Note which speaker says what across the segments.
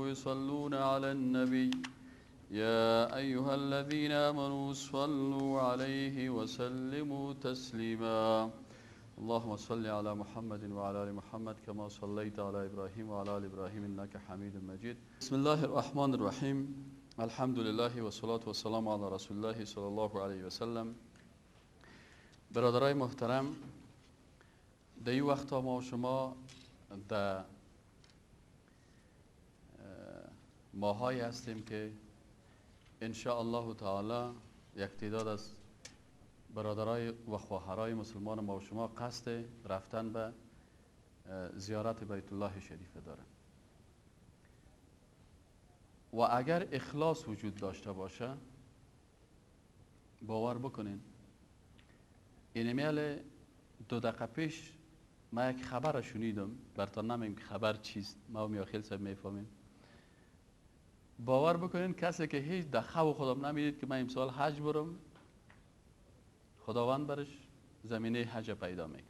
Speaker 1: يصلون على النبي يا أيها الذين آمنوا صلوا عليه وسلموا تسليما. اللهم صل على محمد وعلى آل محمد كما صليت على إبراهيم وعلى آل إبراهيم إنك حميد مجيد. بسم الله الرحمن الرحيم. الحمد لله والصلاة والسلام على رسول الله صلى الله عليه وسلم. برادرای محترم، در این وقت ما و شما در ماهایی هستیم که ان شاء الله تعالی یک تعداد از برادرای و خواهرای مسلمان ما و شما قصد رفتن به زیارت بیت الله شریف دارن و اگر اخلاص وجود داشته باشه، باور بکنین، اینمیال 2 دقیقه پیش ما یک خبر شنیدم، برتان نمیم که خبر چیست، ما و میاخیل صاحب میفهمیم. باور بکنین کسی که هیچ دخوه و خودم نمیدید که من امسال حج برم، خداوند برش زمینه حج پیدا میکنه.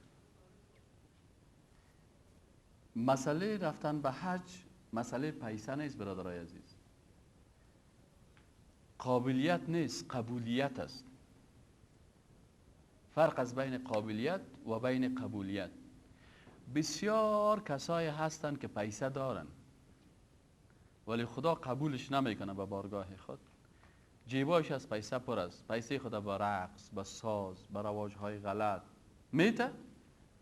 Speaker 1: مسئله رفتن به حج مسئله پیسه نیست برادرای عزیز، قابلیت نیست، قبولیت است. فرق از بین قابلیت و بین قبولیت. بسیار کسایی هستند که پیسه دارن ولی خدا قبولش نمیکنه به بارگاه خود. جیباش از پیسه پر است، پیسه خدا با رقص، با ساز، با رواجهای غلط میته،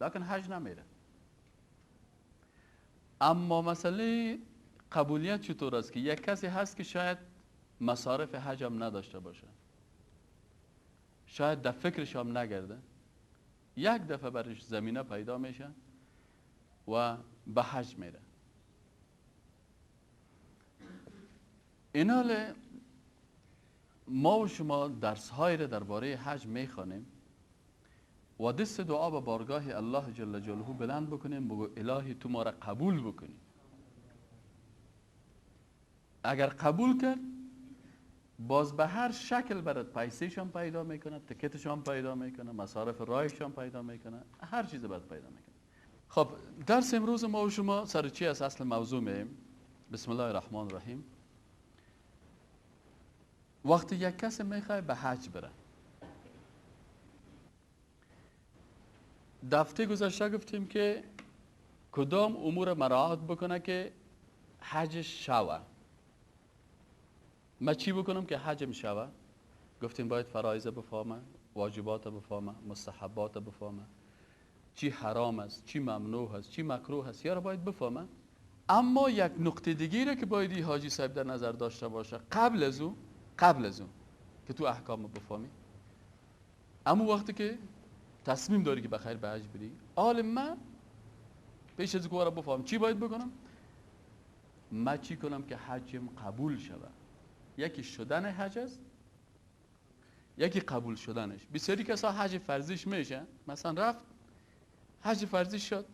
Speaker 1: لکن حج نمیره. اما مسئله قبولیت چطور است که یک کسی هست که شاید مصارف حج هم نداشته باشه، شاید در فکرش هم نگرده، یک دفعه برش زمینه پیدا میشه و به حج میره. اینال ما و شما درس های را درباره حج میخوانیم و دست دعا به بارگاه الله جل جلاله بلند بکنیم، بگو الهی تو ما را قبول بکنی. اگر قبول کرد، باز به هر شکل برات پیسهش هم پیدا میکنه، تکتش هم پیدا میکنه، مصارف راهش هم پیدا میکنه، هر چیز برات پیدا میکنه. خب درس امروز ما و شما سر چی است؟ اصل موضوع میم. بسم الله الرحمن الرحیم. وقتی یک کسی میخواد به حج بره، دفعه گذشته گفتیم که کدام امور مراعات بکنه که حج شوه. ما چی بکنم که حجم شوه؟ گفتیم باید فرایض بفهمه، واجبات بفهمه، مستحبات بفهمه، چی حرام است، چی ممنوع است، چی مکروه است، یا را باید بفهمه. اما یک نقطه دیگه را که باید حاجی صاحب در نظر داشته باشه قبل از او که تو احکام بفهمی، اما وقتی که تصمیم داری که بخیر به حج بری، آل من پیش از که را بفهم چی باید بکنم، من چی کنم که حجم قبول شود. یکی شدن حج است، یکی قبول شدنش. بسیاری کسا حج فرضیش میشه، مثلا رفت حج فرضی شد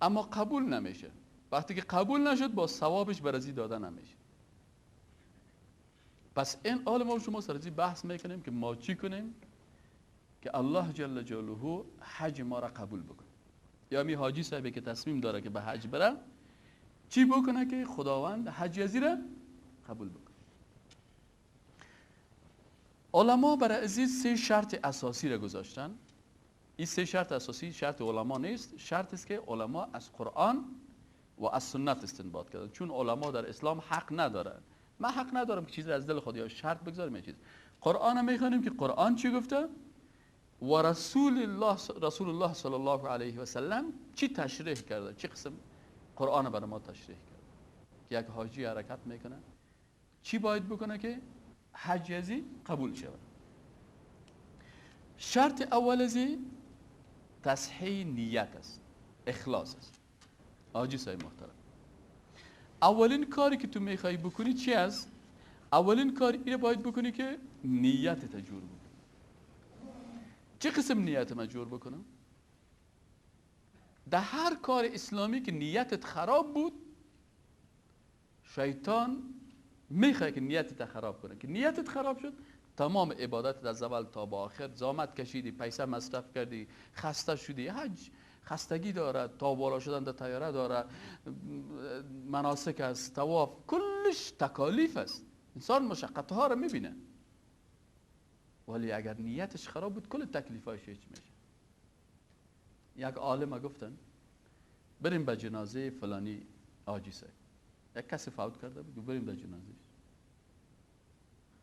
Speaker 1: اما قبول نمیشه. وقتی که قبول نشد با ثوابش برازی داده نمیشه. پس این آل ما شما سرزی بحث میکنیم که ما چی کنیم که الله جل جلاله حج ما را قبول بکنه. یا می حاجی صاحبی که تصمیم داره که به حج بره چی بکنه که خداوند حج ازی را قبول بکنه. علما برای عزیز 3 شرط اساسی را گذاشتن. این 3 شرط اساسی شرط علما نیست، شرط است که علما از قرآن و از سنت استنباط کردن. چون علما در اسلام حق ندارن، من حق ندارم که چیزی از دل خود یا شرط بگذارم یا چیز. قرآن هم میخوانیم که قرآن چی گفته و رسول الله صلی الله علیه و سلم چی تشریح کرده، چی قسم قرآن برای ما تشریح کرده که یک حاجی حرکت میکنه چی باید بکنه که حج ازی قبول شود. شرط اول ازی تصحیح نیت است، اخلاص است. حاجی صاحب محترم، اولین کاری که تو میخوای بکنی چی است؟ اولین کار اینه باید بکنی که نیت جور بکنی. چه قسم نیت من جور بکنم؟ در هر کار اسلامی که نیتت خراب بود، شیطان میخواد که نیتت خراب کنه. که نیتت خراب شد، تمام عبادت از اول تا به آخر زحمت کشیدی، پیسه مصرف کردی، خسته شدی، حج خستگی داره، تا بالا شدن در طیاره داره، مناسک است، طواف، کلش تکالیف است. انسان مشقت ها رو میبینه، ولی اگر نیتش خراب بود کل تکلیفاش هیچ میشه. یک عالم گفتن بریم به جنازه فلانی حاجی صاحب، یک کسی فوت کرده بود، بریم به جنازهش.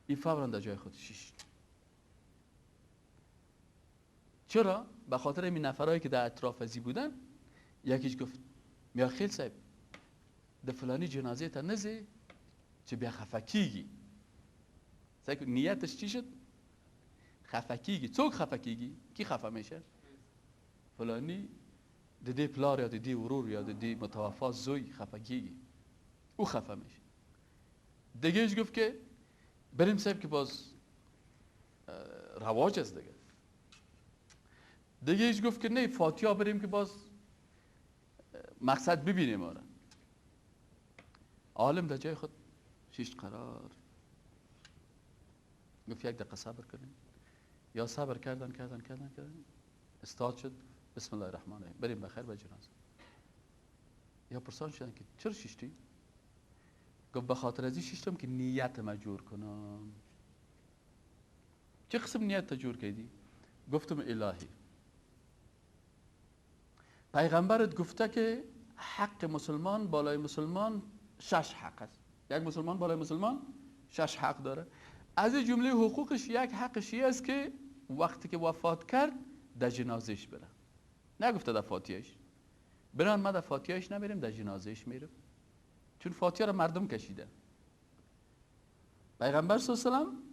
Speaker 1: این فورا در جای خود شیشت. چرا؟ به خاطر این نفرایی که در اطراف ازی بودن، یکیش گفت میاخیل صاحب د فلانی جنازه تا نزی چه بیا خفکیگی. نیتش چی شد؟ خفکیگی. څوک خفکیگی؟ کی خفه میشه؟ فلانی د دې پلار یا د دې ورور یا د دې متوفا زوی خفه کیږي، او خفه میشه. دیگهش گفت که بریم صاحب که باز رواج است دیگه. دیگهش گفت که نه فاتحه بریم که باز مقصد ببینیم. آره عالم در جای خود شش قرار گفت یک دقیقه صبر کنیم. یا صبر کردن کردن کردن کردن استاد شد بسم الله الرحمن الرحیم بریم بخیر به جنازه. یا پرسان شدن که چرا ششتی؟ گفت به خاطر ازی ششتم که نیت ما جور کنم. چه قسم نیت جور کردی؟ گفتم الهی پیغمبرت گفته که حق مسلمان بالای مسلمان 6 حق است. یک مسلمان بالای مسلمان 6 حق داره. از جمله حقوقش یک حقش است که وقتی که وفات کرد در جنازهش بره. نگفته در فاتحهش بران، ما در فاتحهش نمیریم، در جنازهش میریم، چون فاتحه را مردم کشیده. پیغمبر صلی الله علیه و سلم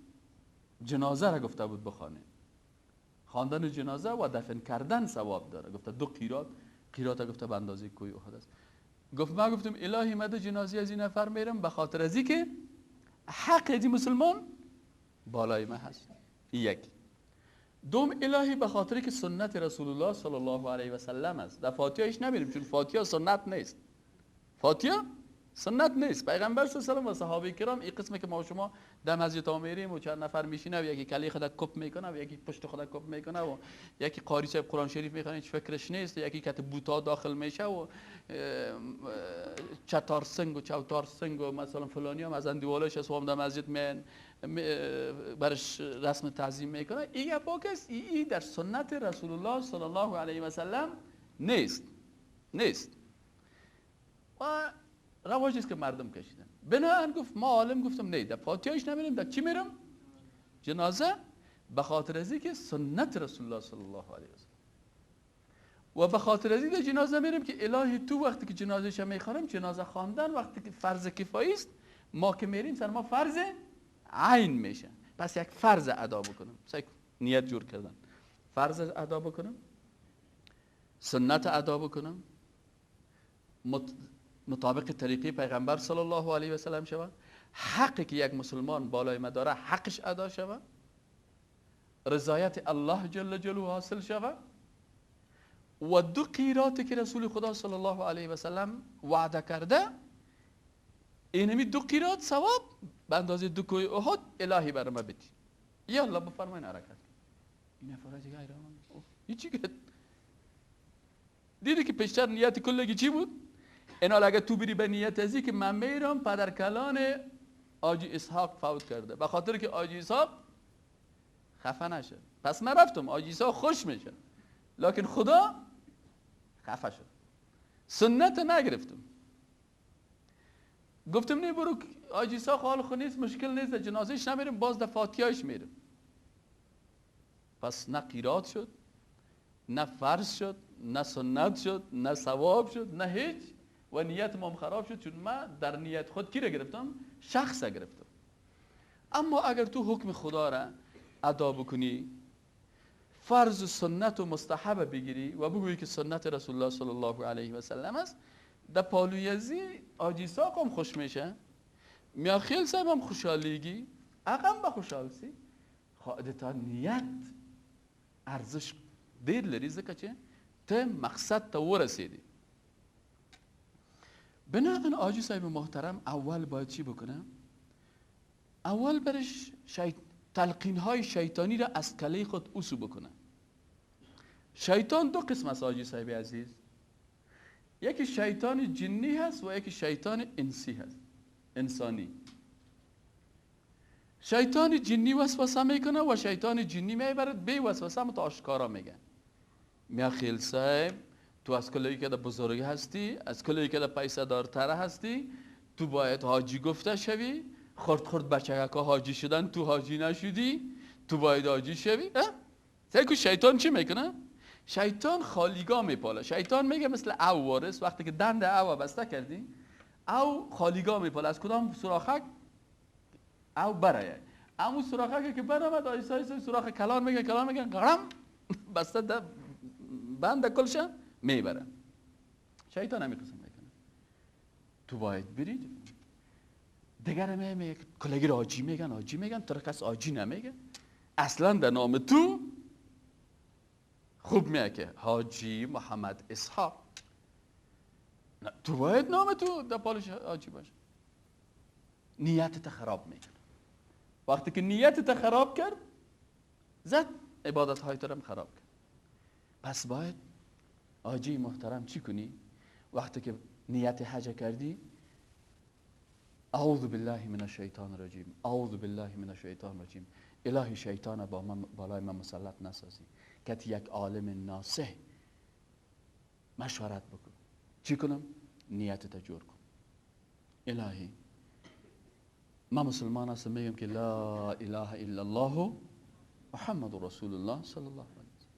Speaker 1: جنازه را گفته بود بخوانه. خواندن جنازه و دفن کردن ثواب داره. گفته 2 قیرات، قیرات گفته به اندازه کوه احد است. گفت ما گفتم الهی ما در جنازه از این نفر میرم به خاطر ازی که حق از مسلمان بالای ما هست. یک. دوم الهی به خاطر که سنت رسول الله صلی الله علیه و سلم است. در فاتحهش نمیریم چون فاتحه سنت نیست. فاتحه سنت نیست. پیغمبر صلی الله علیه و سلم و صحابه کرام این قسمه که ما شما در مسجد ها میریم و چند نفر میشینه و یکی کلی خود کپ میکنه و یکی پشت خود کپ میکنه و یکی قاری صاحب قرآن شریف میخونه هیچ فکرش نیست، یکی کت بوتا داخل میشه و چتار سنگ و چوتار سنگ و مثلا فلانی هم از اندیوالش از هم در مسجد من برش رسم تعظیم میکنه. این پاک است. این در سنت رسول الله صلی الله علیه و سلم نیست. نیست. و رواجی است که مردم کشیدن. بنابراین گفت ما عالم گفتم نه در فاتحهش نمیریم، در چی میرم؟ جنازه، به خاطر ازی که سنت رسول الله صلی الله علیه و سلم و به خاطر ازی در جنازه میریم که الهی تو وقتی که جنازهش میخوانم، جنازه خواندن وقتی که فرض کفایی است، ما که میریم سر ما فرض عین میشه. پس یک فرض ادا بکنم. سعی نیت جور کردن، فرض ادا بکنم، سنت ادا بکنم، مطابق طریقه پیغمبر صلی الله علیه و سلم شود، حقی که یک مسلمان بالای ما داره حقش ادا شود، رضایت الله جل جلاله حاصل شود و 2 قیراتی که رسول خدا صلی الله علیه و سلم وعده کرده، اینمی 2 قیرات ثواب به اندازه 2 کوه احد الهی بر ما بدی. یا الله بفرمایین حرکت. این نفرای دیگه حیران، هیچی که دیدی که پیشتر نیت کلگی چی بود؟ اینا اگه تو بری به نیت ازی که من میرم پدر کلان آجی اسحاق فوت کرده، به خاطر که آجی اسحاق خفه نشه، پس من رفتم آجی اسحاق خوش میشه، لکن خدا خفه شد، سنت نگرفتم. گفتم نه برو آجی اسحاق حال خو نیست، مشکل نیست، جنازهش نمیرم، باز در فاتحهش میرم. پس نه قیرات شد، نه فرض شد، نه سنت شد، نه ثواب شد، نه هیچ، و نیت ما خراب شد، چون ما در نیت خود کی را گرفتم؟ شخص را گرفتم. اما اگر تو حکم خدا را ادا بکنی، فرض و سنت و مستحب بگیری و بگویی که سنت رسول الله صلی الله علیه و سلم است، در پالوی ازی آجی ساق هم خوش میشه، میاخیل صاحب هم خوشحالیگی، اقم به خوشحال سی. تا نیت ارزش دیر لري، ځکه چې ته مقصد ته ورسیدی. بنابراین آجی صاحب محترم اول باید چی بکنه؟ اول برش تلقین های شیطانی را از کله خود اوسو بکنه. شیطان دو قسم است حاجی صاحب عزیز، یکی شیطان جنی هست و یکی شیطان انسی هست، انسانی. شیطان جنی وسوسه میکنه و شیطان جنی میبرد بی وسوسه مت آشکارا میگه میا خیل صاحب تو از کلی که بزرگ هستی، از کلی که پیسه دارتر هستی، تو باید حاجی گفته شوی، خرد خرد بچه که حاجی شدن تو حاجی نشدی، تو باید حاجی شوی. سیل شیطان چی میکنه؟ شیطان خالیگاه میپاله. شیطان میگه مثل او وارث، وقتی که دند او بسته کردی او خالیگاه میپاله، از کدام سوراخک او برایه، امو سوراخک که برآمد آیسته آیسته سوراخ کلان میگه، کلان میگه قرم بسته بند کلش میبره. شیطان همین قسم میکنه، تو باید برید. دیگر میگه کلگی را حاجی میگن، حاجی میگن، تو کس حاجی نمیگه اصلا در نام تو. خوب میگه که حاجی محمد اسحاق، نه تو باید نام تو در پالش حاجی باشه. نیتت خراب میکنه. وقتی که نیتت خراب کرد زد عبادت های تو هم خراب کرد. پس باید حاجی محترم چی کنی؟ وقتی که نیت حج کردی، اعوذ بالله من الشیطان الرجیم، اعوذ بالله من الشیطان الرجیم، الهی شیطان با من بالای من مسلط نسازی، که یک عالم ناصح مشورت بکن. چی کنم؟ نیتت جور کن. الهی من مسلمان هستم، میگم که لا اله الا الله محمد رسول الله صلی الله علیه وسلم.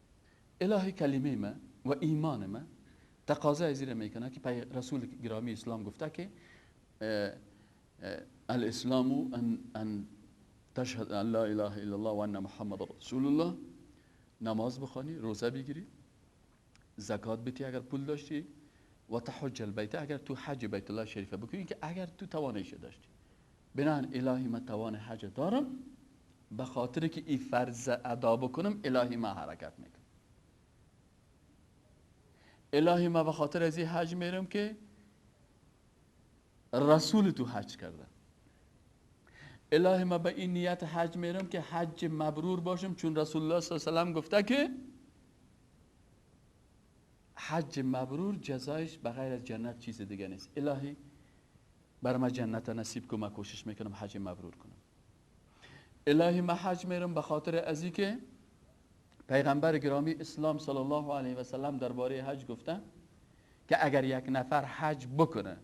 Speaker 1: الهی کلمه ما و ایمان ما تقاضا از این میکنه که رسول گرامی اسلام گفته که الاسلام ان تشهد ان لا اله الا الله و ان محمد رسول الله، نماز بخوانی، روزه بگیری، زکات بدی اگر پول داشتی، و تحج البیت اگر تو حج بیت الله شریفه بکنی که اگر تو توانایش داشتی. بنابراین الهی من توان حج دارم، به خاطر که این فرض ادا بکنم الهی من حرکت میکنم. الهی من به خاطر از این حج میرم که رسول تو حج کرده. الهی من به این نیت حج میرم که حج مبرور باشم، چون رسول الله صلی الله علیه و سلم گفته که حج مبرور جزایش بغیر از جنت چیز دیگه نیست. الهی بر من جنت نصیب کن، من کوشش میکنم حج مبرور کنم. الهی من حج میرم به خاطر از این که پیغمبر گرامی اسلام صلی الله علیه و سلم درباره حج گفته که اگر یک نفر حج بکنه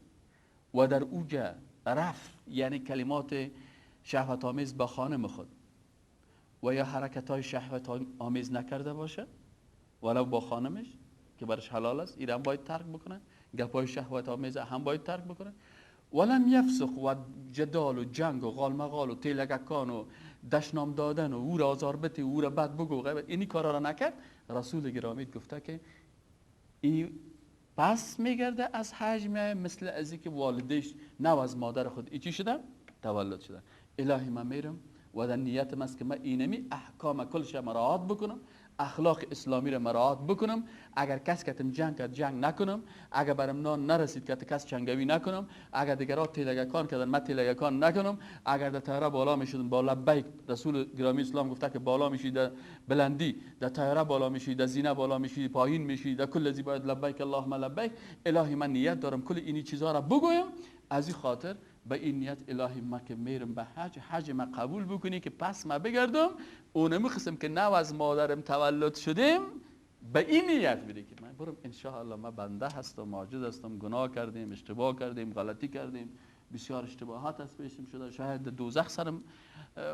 Speaker 1: و در اوجه رفت، یعنی کلمات شهوت آمیز با خانم خود و یا حرکت های شهوت آمیز نکرده باشه ولو با خانمش که برش حلال است، ایران باید ترک بکنه، گپای شهوت آمیز هم باید ترک بکنه، ولم یفسق و جدال و جنگ و غالمغال و تیلگکان و دشنام دادن و او را آزار بده او را بد بگو غیبت، اینی کارا را نکرد، رسول گرامی گفته که این پس میگرده از حج میایه مثل از اینکه والدش نو از مادر خود ایچی شده تولد شده. الهی من میرم و در نیت من است که من اینمی احکام کلش مراعات بکنم، اخلاق اسلامی را مراعات بکنم، اگر کس کتم جنگ کرد جنگ نکنم، اگر برم نان نرسید که کس چنگوی نکنم، اگر دیگرها تیلگکان کردن من تیلگکان نکنم، اگر در طیاره بالا میشدم با لبیک، رسول گرامی اسلام گفته که بالا میشی در بلندی، در طیاره بالا میشی، در زینه بالا میشی، پایین میشی، در کل ازی باید لبیک اللهم لبیک. الهی من نیت دارم کل اینی چیزها را بگویم، از این خاطر به این نیت الهی ما که میرم به حج، حج ما قبول بکنی که پس ما بگردم اونمی قسم که نو از مادرم تولد شدیم، به این نیت میره که من برم انشاءالله من بنده هستم، عاجز هستم، گناه کردیم، اشتباه کردیم، غلطی کردیم، بسیار اشتباهات از پیشم شده، شاید دوزخ سرم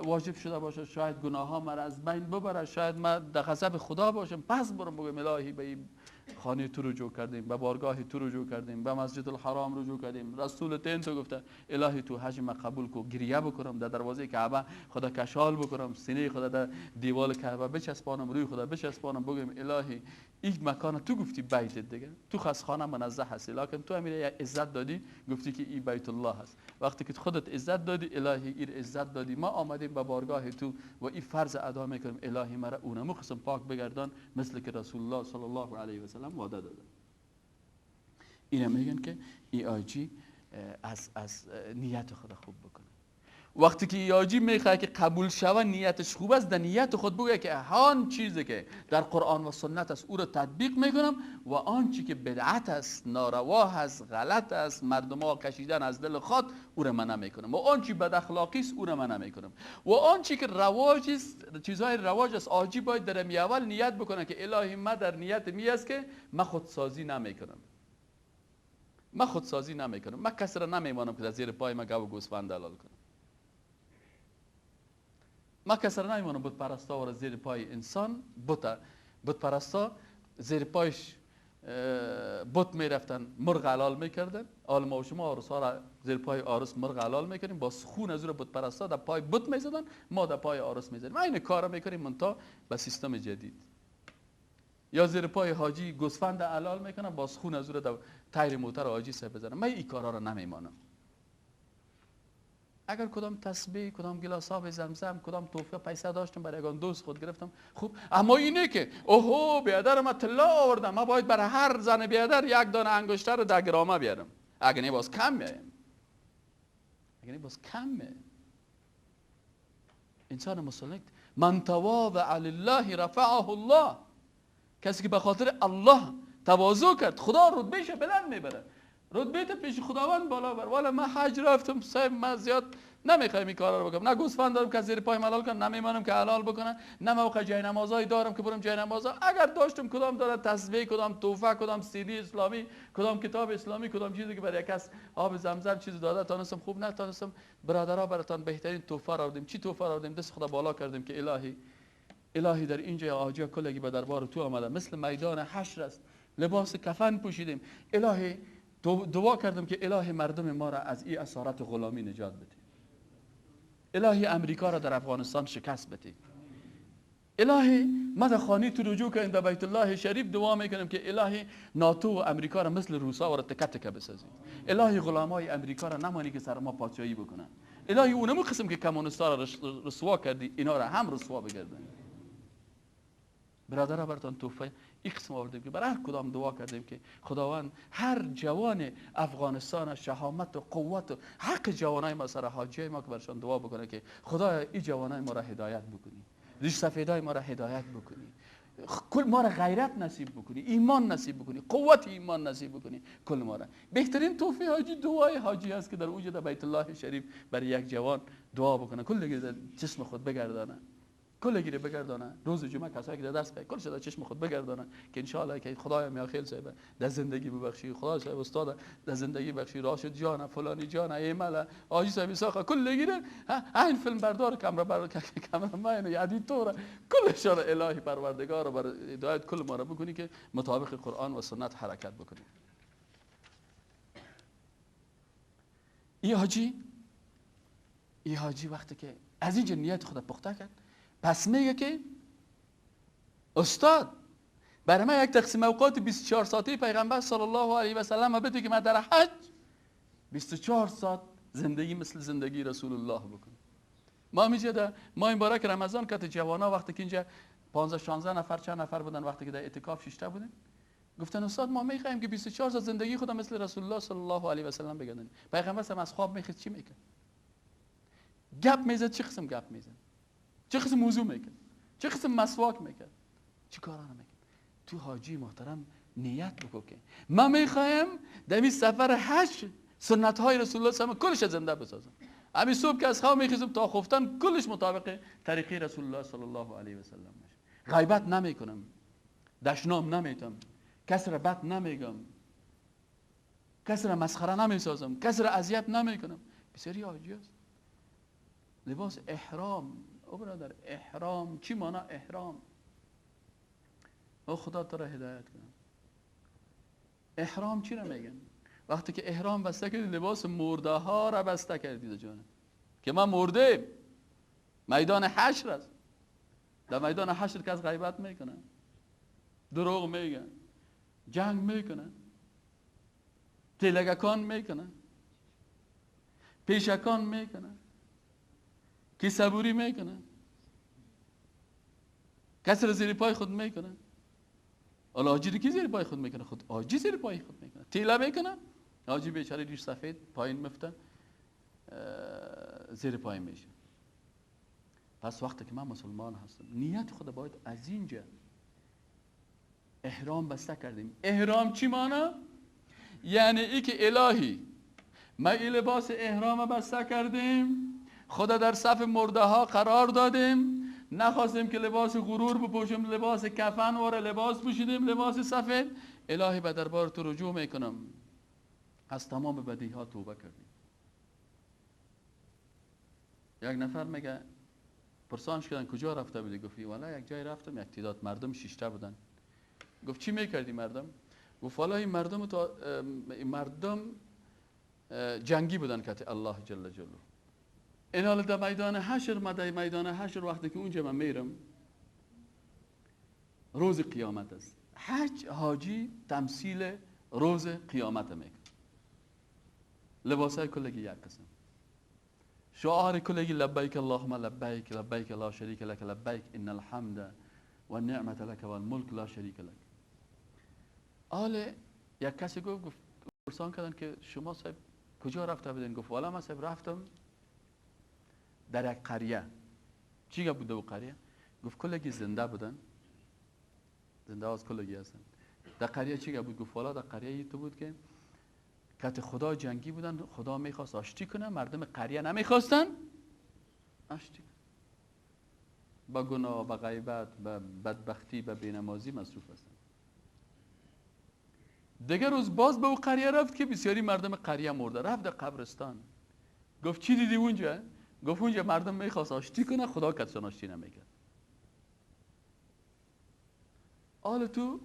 Speaker 1: واجب شده باشه، شاید گناه ها مرا از بین ببره، شاید من در غضب خدا باشم، پس برم بگم الهی به این خانه تو رجوع کردیم، به بارگاه تو رجوع کردیم، به مسجد الحرام رجوع کردیم، رسول تین تو گفته الهی تو حج ما قبول کو، گریه بکنم در دروازه کعبه، خدا کشال بکنم، سینه خدا در دیوال کعبه بچسبانم، روی خدا بچسبانم، بگم الهی این مکان تو گفتی بیت دیگه، تو خاصخانه منزه هستی، لکن تو امیر عزت دادی، گفتی که این بیت الله هست، وقتی که خودت عزت دادی الهی این عزت دادی، ما آمدیم به بارگاه تو و این فرض ادا میکنیم، الهی مرا اونمو قسم پاک بگردان مثل که رسول الله صلی الله علیه و سلم وعده داده. اینا میگن که ای آجی از نیت خود خوب بکنه. وقتی که حاجی میخواد که قبول شوه، نیتش خوب است، در نیت خود بگه که آن چیزی که در قرآن و سنت است او را تطبیق میکنم و آن چی که بدعت است، ناروا است، غلط است، مردم ها کشیدن از دل خود، او را من نمیکنم و آن چی بد اخلاقی است او را من نمیکنم و آن چی که رواج است، چیزهای رواج است، حاجی باید در اول نیت بکنه که الهی ما در نیت می است که من خودسازی نمیکنم، من خودسازی نمیکنم، من کسی را نمیمانم که در زیر پای من گاو و گوسفند حلال کنم، ما کسی را نمیمانم بت پرستا و زیر پای انسان بت پرستا زیر پایش بت میرفتن مرغ حلال میکردن. حال ما و شما آرس ها را زیر پای آرس مرغ حلال میکنیم، با خون از او بت پرستا در پای بت میزدن، ما در پای آرس میزدیم. این کار میکنیم منتها به سیستم جدید. یا زیر پای حاجی گوسفند حلال میکنن، با خون از او در تایر موتر حاجی سه بزنن. من این کارا را نمیمانم. اگر کدام تسبیح، کدام گلاس آب زمزم، کدام توفیق پیسه داشتم برای یگان دوست خود گرفتم، خوب. اما اینه که اوهو بیادر ما طلا آوردم، ما باید برای هر زن بیادر یک دانه انگشتر رو 10 گرامه بیارم، اگه نه باز کم میایم، اگه نه باز کم میایم. انسان مسلمان من تواضع لله رفعه الله، کسی که به خاطر الله تواضع کرد خدا رتبهش بلند میبره، رتبه پیش خداوند بالا بر. والا من حج رفتم صاحب، من زیاد نمیخوایم این کارا رو بکنم، نه گوسفند دارم که زیر پای حلال کنم، نمیمانم که حلال بکنم، نه موقع جای نمازای دارم که برم جای نمازا. اگر داشتم کدام داره تسبیح، کدام توفه، کدام سیدی اسلامی، کدام کتاب اسلامی، کدام چیزی که برای یک کس آب زمزم چیز داده تانستم، خوب نتانستم، برادرها براتان بهترین توفه را آوردیم. چی توفه را آوردیم؟ دست خدا بالا کردیم که الهی الهی در اینجا حاجی کلگی به دربار تو آمده، مثل میدان حشر است، لباس کفن پوشیدیم، الهی دعا کردم که الهی مردم ما را از این اسارت غلامی نجات بده، الهی امریکا را در افغانستان شکست بده، الهی ما در خانه تو رجوع کنیم در بیت الله شریف دعا میکنیم که الهی ناتو و امریکا را مثل روسا را تکه تکه بسازید، الهی غلامای امریکا را نمانی که سر ما پادشاهی بکنن، الهی اونمو قسم که کمونیستا را رسوا کردی اینا را هم رسوا بگردن. برادرها براتان توفه این قسم آوردیم که برای هر کدام دعا کردیم که خداوند هر جوان افغانستان شهامت و قوت و حق جوانای ما سر حاجی ما که برشان دعا بکنه که خدا این جوانای ما را هدایت بکنی، ریش سفیدای ما را هدایت بکنی، کل ما را غیرت نصیب بکنی، ایمان نصیب بکنی، قوت ایمان نصیب بکنی، کل ما را. بهترین توفیق حاجی دعای حاجی است که در اوج در بیت الله شریف برای یک جوان دعا بکنه، کل دیگه چشم خود بگردانه، کل گیره بگردانه. روز جمعه کسایی که در درس کل شده چشم خود بگردانه که ان شاء الله که خدایا میاخیل صاحب در زندگی ببخشی، خدا صاحب استاد در زندگی بخشی، راشد جان فلانی جان ایمل حاجی صاحب ساخه کل گیره این فیلم بردار کامرا بردار cameraman editor کل شر الهی پروردگار بر هدایت کل ما را بکنی که مطابق قرآن و سنت حرکت بکنیم. ای حاجی وقتی که از اینجا نیت خود پخته کرد، پس میگه که استاد برای من یک تقسیم اوقات 24 ساعته پیغمبر صلی الله علیه و سلم بده که من در حج 24 ساعت زندگی مثل زندگی رسول الله بکنم. ما میشه ما این باره که رمضان که جوانا وقتی که اینجا 15 16 نفر چند نفر بودن وقتی که در اعتکاف ششته بودن، گفتن استاد ما میخوایم که 24 ساعت زندگی خودم مثل رسول الله صلی الله علیه و سلم بگردانیم. پیغمبر هم از خواب میخید چی میکرد؟ گپ میزد. چه قسم گپ میزد؟ چه قسم موضوع میکرد؟ چه قسم مسواک میکرد؟ چه کارا میکرد؟ تو حاجی محترم نیت بکن که ما میخوایم در این سفر حج سنت های رسول الله صلی الله علیه و کلش زنده بسازم. همین صبح که از خواب میخیزم تا خفتن کلش مطابق طریقه رسول الله صلی الله علیه و سلم باشه. غیبت نمیکنم، دشنام نمیتم، کس را بد نمیگم، کس را مسخره نمیسازم، کس را اذیت نمیکنم. بسیاری حاجی هست لباس احرام. او برادر احرام چی مانا احرام؟ او خدا تو را هدایت کنه. احرام چی را میگن؟ وقتی که احرام بسته کردی لباس مرده ها را بسته کردید جان، که ما مرده میدان حشر است. در میدان حشر کس غیبت میکنه، دروغ میگن، جنگ میکنه، تلگکان میکنه، پیشکان میکنه، کی صبوری میکنه، کسی را زیر پای خود میکنه. حالا حاجی کی زیر پای خود میکنه؟ خود حاجی زیر پای خود میکنه، تیله میکنه. حاجی بیچاره ریش سفید پایین مفته، زیر پای میشه. پس وقتی که من مسلمان هستم، نیت خود باید از اینجا احرام بسته کردیم. احرام چی مانا؟ یعنی ای که الهی ما ای لباس احرام بسته کردیم، خدا در صف مرده ها قرار دادیم، نخواستیم که لباس غرور بپوشیم، لباس کفن واره لباس پوشیدیم، لباس سفید. الهی به دربار تو رجوع میکنم، از تمام بدی ها توبه کردیم. یک نفر میگه، پرسانش کردن کجا رفته بودی؟ گفت والا یک جای رفتم، یک تعداد مردم شیشته بودن. گفت چی میکردی مردم؟ گفت والا این مردم تا مردم جنگی بودن که الله جل جلاله. این حال در میدان حشر، ما در میدان حشر وقتی که اونجا من میرم، روز قیامت است. حج حاجی تمثیل روز قیامت میکنه. لباسای کلگی یک قسم، شعار کلگی لبیک اللهم لبیک، لبیک لا شریک لک لبیک، ان الحمد و النعمت لک و الملک لا شریک لک. حال یک کسی گفت پرسان کردن که شما صاحب کجا رفته بودین؟ گفت والا من صاحب رفتم در یک قریه. چی گفت بوده او قریه؟ گفت کلگی زنده بودن، زنده از کلگی هستن. در قریه چی بود؟ گفت والا در قریه تو بود که کت خدا جنگی بودن، خدا میخواست آشتی کنه، مردم قریه نمیخواستن آشتی کنه. با گناه، با غیبت، با بدبختی، با بینمازی مصروف هستن. دیگر روز باز به او قریه رفت که بسیاری مردم قریه مرده. رفت در قبرستان، گفت چی دیدی اونجا؟ گفت اونجا مردم میخواست آشتی کنه، خدا کتشان آشتی نمیکرد. حال تو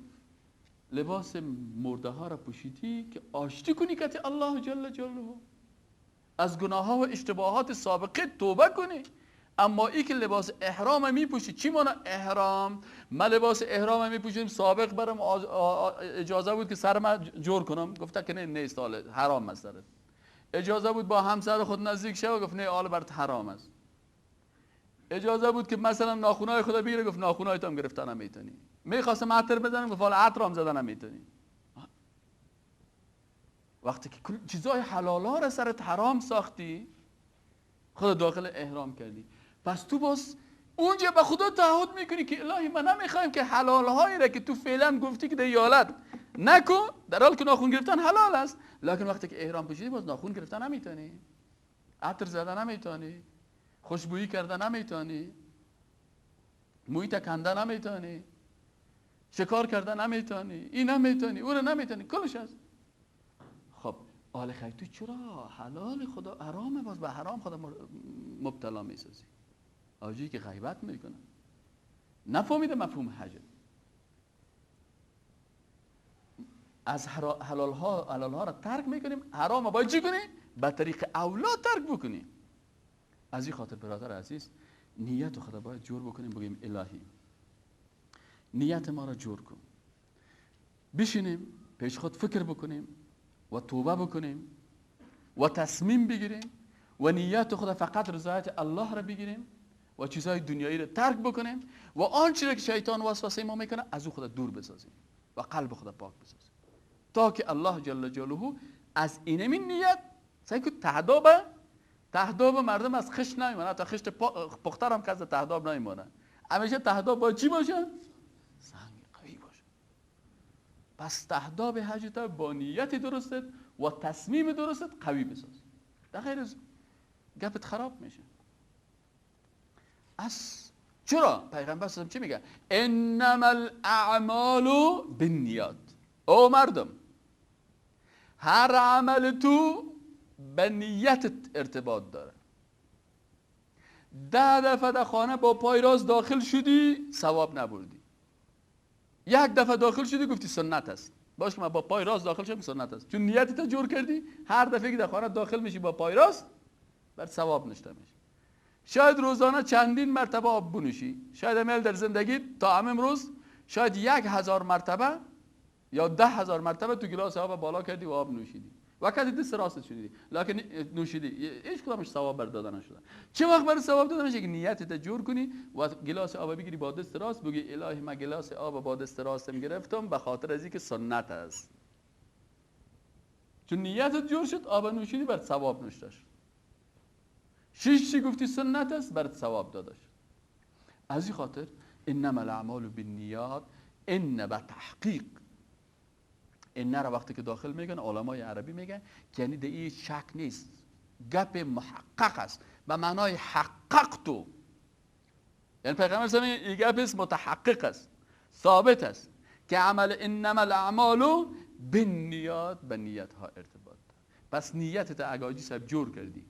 Speaker 1: لباس مرده ها را پوشیدی که آشتی کنی کت الله جل جلاله، از گناه ها و اشتباهات سابقه توبه کنی. اما ای که لباس احرام میپوشی، چی مانا احرام؟ من لباس احرام میپوشیم، سابق برم اجازه بود که سر من جور کنم، گفته که نه نیست، حال حرام است سرت. اجازه بود با همسر خود نزدیک شه، گفت نه حال برات حرام است. اجازه بود که مثلا ناخونای خود بگیره، گفت ناخونای تو هم گرفتن نمیتونی. میخواستم عطر بزنم، گفت حالا عطر هم زدن نمیتونی. وقتی که چیزای حلال ها را سرت حرام ساختی، خود داخل احرام کردی، پس تو باز اونجا به خدا تعهد میکنی که الهی من نمیخوایم که حلال هایی را که تو فعلا گفتی که در ایالت نکن، در حال که ناخون گرفتن حلال است، لکن وقتی که احرام پوشیدی باز ناخون گرفتن نمیتونی، عطر زدن نمیتونی، خوشبویی کردن نمیتونی، موی تکنده نمیتونی، شکار کردن نمیتونی، این نمیتونی، او رو نمیتونی، کلش هست. خب آل خیر تو چرا حلال خدا حرام باز به حرام خدا مبتلا میسازی؟ آجی که غیبت میکنه نفهمیده مفهوم حج. از حلال ها را ترک میکنیم، حرام باید چی کنی؟ به طریق اولا ترک بکنیم. از این خاطر برادر عزیز، نیت خدا باید جور بکنیم، بگیم الهی نیت ما را جور کن. بشینیم پیش خود فکر بکنیم و توبه بکنیم و تصمیم بگیریم و نیت خود فقط رضایت الله را بگیریم و چیزهای دنیایی را ترک بکنیم و آنچه را که شیطان وسوسه ما میکنه از او خود دور بسازیم و قلب خود پاک بسازیم، تا که الله جل جلاله از اینمین نیت سعی که تهداب مردم از خشت نمیمانه، تا خشت پختر هم که از تهداب نمیمانه. همیشه تهداب باید چی باشه؟ سنگ قوی باشه. پس تهداب حج با نیت درستت و تصمیم درستت قوی بساز، در غیر از گپت خراب میشه. از چرا پیغمبر صلی چی میگه؟ انما الاعمال بالنیات. او مردم، هر عمل تو به نیتت ارتباط داره. 10 دفعه در خانه با پای راست داخل شدی ثواب نبردی، یک دفعه داخل شدی گفتی سنت است، باش که من با پای راست داخل شدم سنت است، چون نیتت جور کردی. هر دفعه که در خانه داخل میشی با پای راست بر ثواب نشته میشی. شاید روزانه چندین مرتبه آب بنوشی، شاید عمل در زندگی تا امروز شاید 1000 مرتبه یا 10,000 مرتبه تو گلاس آب بالا کردی و آب نوشیدی و کسی دست راست شدیدی، لکن نوشیدی، هیچ کدامش ثواب بر داده نشده. چه وقت بر ثواب داده میشه که نیتت جور کنی و گلاس آب بگیری با دست راست، بگی الهی من گلاس آب با دست راستم گرفتم به خاطر از اینکه سنت است. چون نیتت جور شد آب نوشیدی بر ثواب نوشته شد. شش چی گفتی سنت است، برات ثواب داده شد. از این خاطر انما الاعمال بالنیات، ان به تحقیق، ان را وقتی که داخل میگن علمای عربی میگن که یعنی در این شک نیست، گپ محقق است، به معنای حققتو، یعنی پیغمبر صلی الله علیه و آله این گپ است متحقق است، ثابت است که عمل انما الاعمال بالنیات به نیت ها ارتباط داره. پس نیتت اگه حاجی صاحب جور کردی،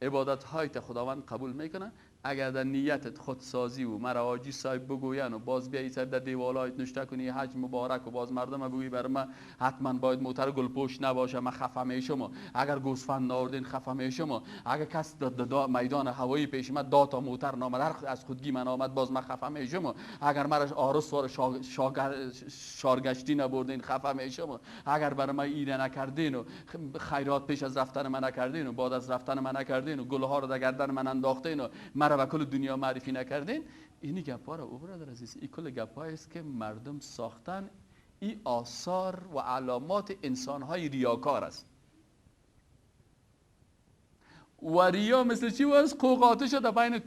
Speaker 1: عبادت هایت خداوند قبول میکنه. اگر در نیتت خودسازی و مرا حاجی صاحب بگوین و باز بیایی صاحب در دیوالایت نشته کنی حج مبارک و باز مردم بگویی بر من حتما باید موتر گلپوش نباشه من خفه میشم، اگر گوسفند ناوردین خفه میشم، اگر کس در میدان هوایی پیش من دا تا موتر نامد از خودگی من آمد باز من خفه میشم، اگر مرا آرس وار شارگشتی نبردین خفه میشم، اگر بر من ایده نکردین و خیرات پیش از رفتن من نکردین و بعد از رفتن من نکردین و گلها رو در گردن من انداختین و مرا به کل دنیا معرفی نکردین، اینی گپا را او برادر عزیز، این کل گپا است که مردم ساختن، این آثار و علامات انسان‌های ریاکار است. و ریا مثل چی است؟ قوق آتش در بین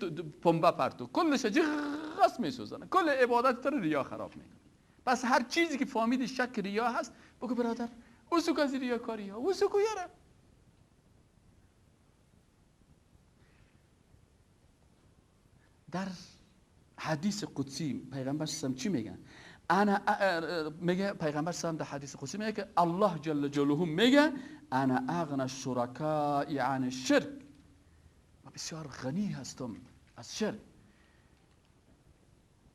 Speaker 1: پنبه پرتو کلش جغس میسوزنه، کل عبادت تر ریا خراب میکنه. پس هر چیزی که فهمیدی شک ریا هست بگو برادر اوسو از ریاکاری ها، اوسو کو یاره. در حدیث قدسی پیغمبر صلی چی میگن؟ انا میگه پیغمبر صلی در حدیث قدسی میگه که الله جل جلاله میگه انا اغنى الشرکاء عن الشرک، من بسیار غنی هستم از شرک.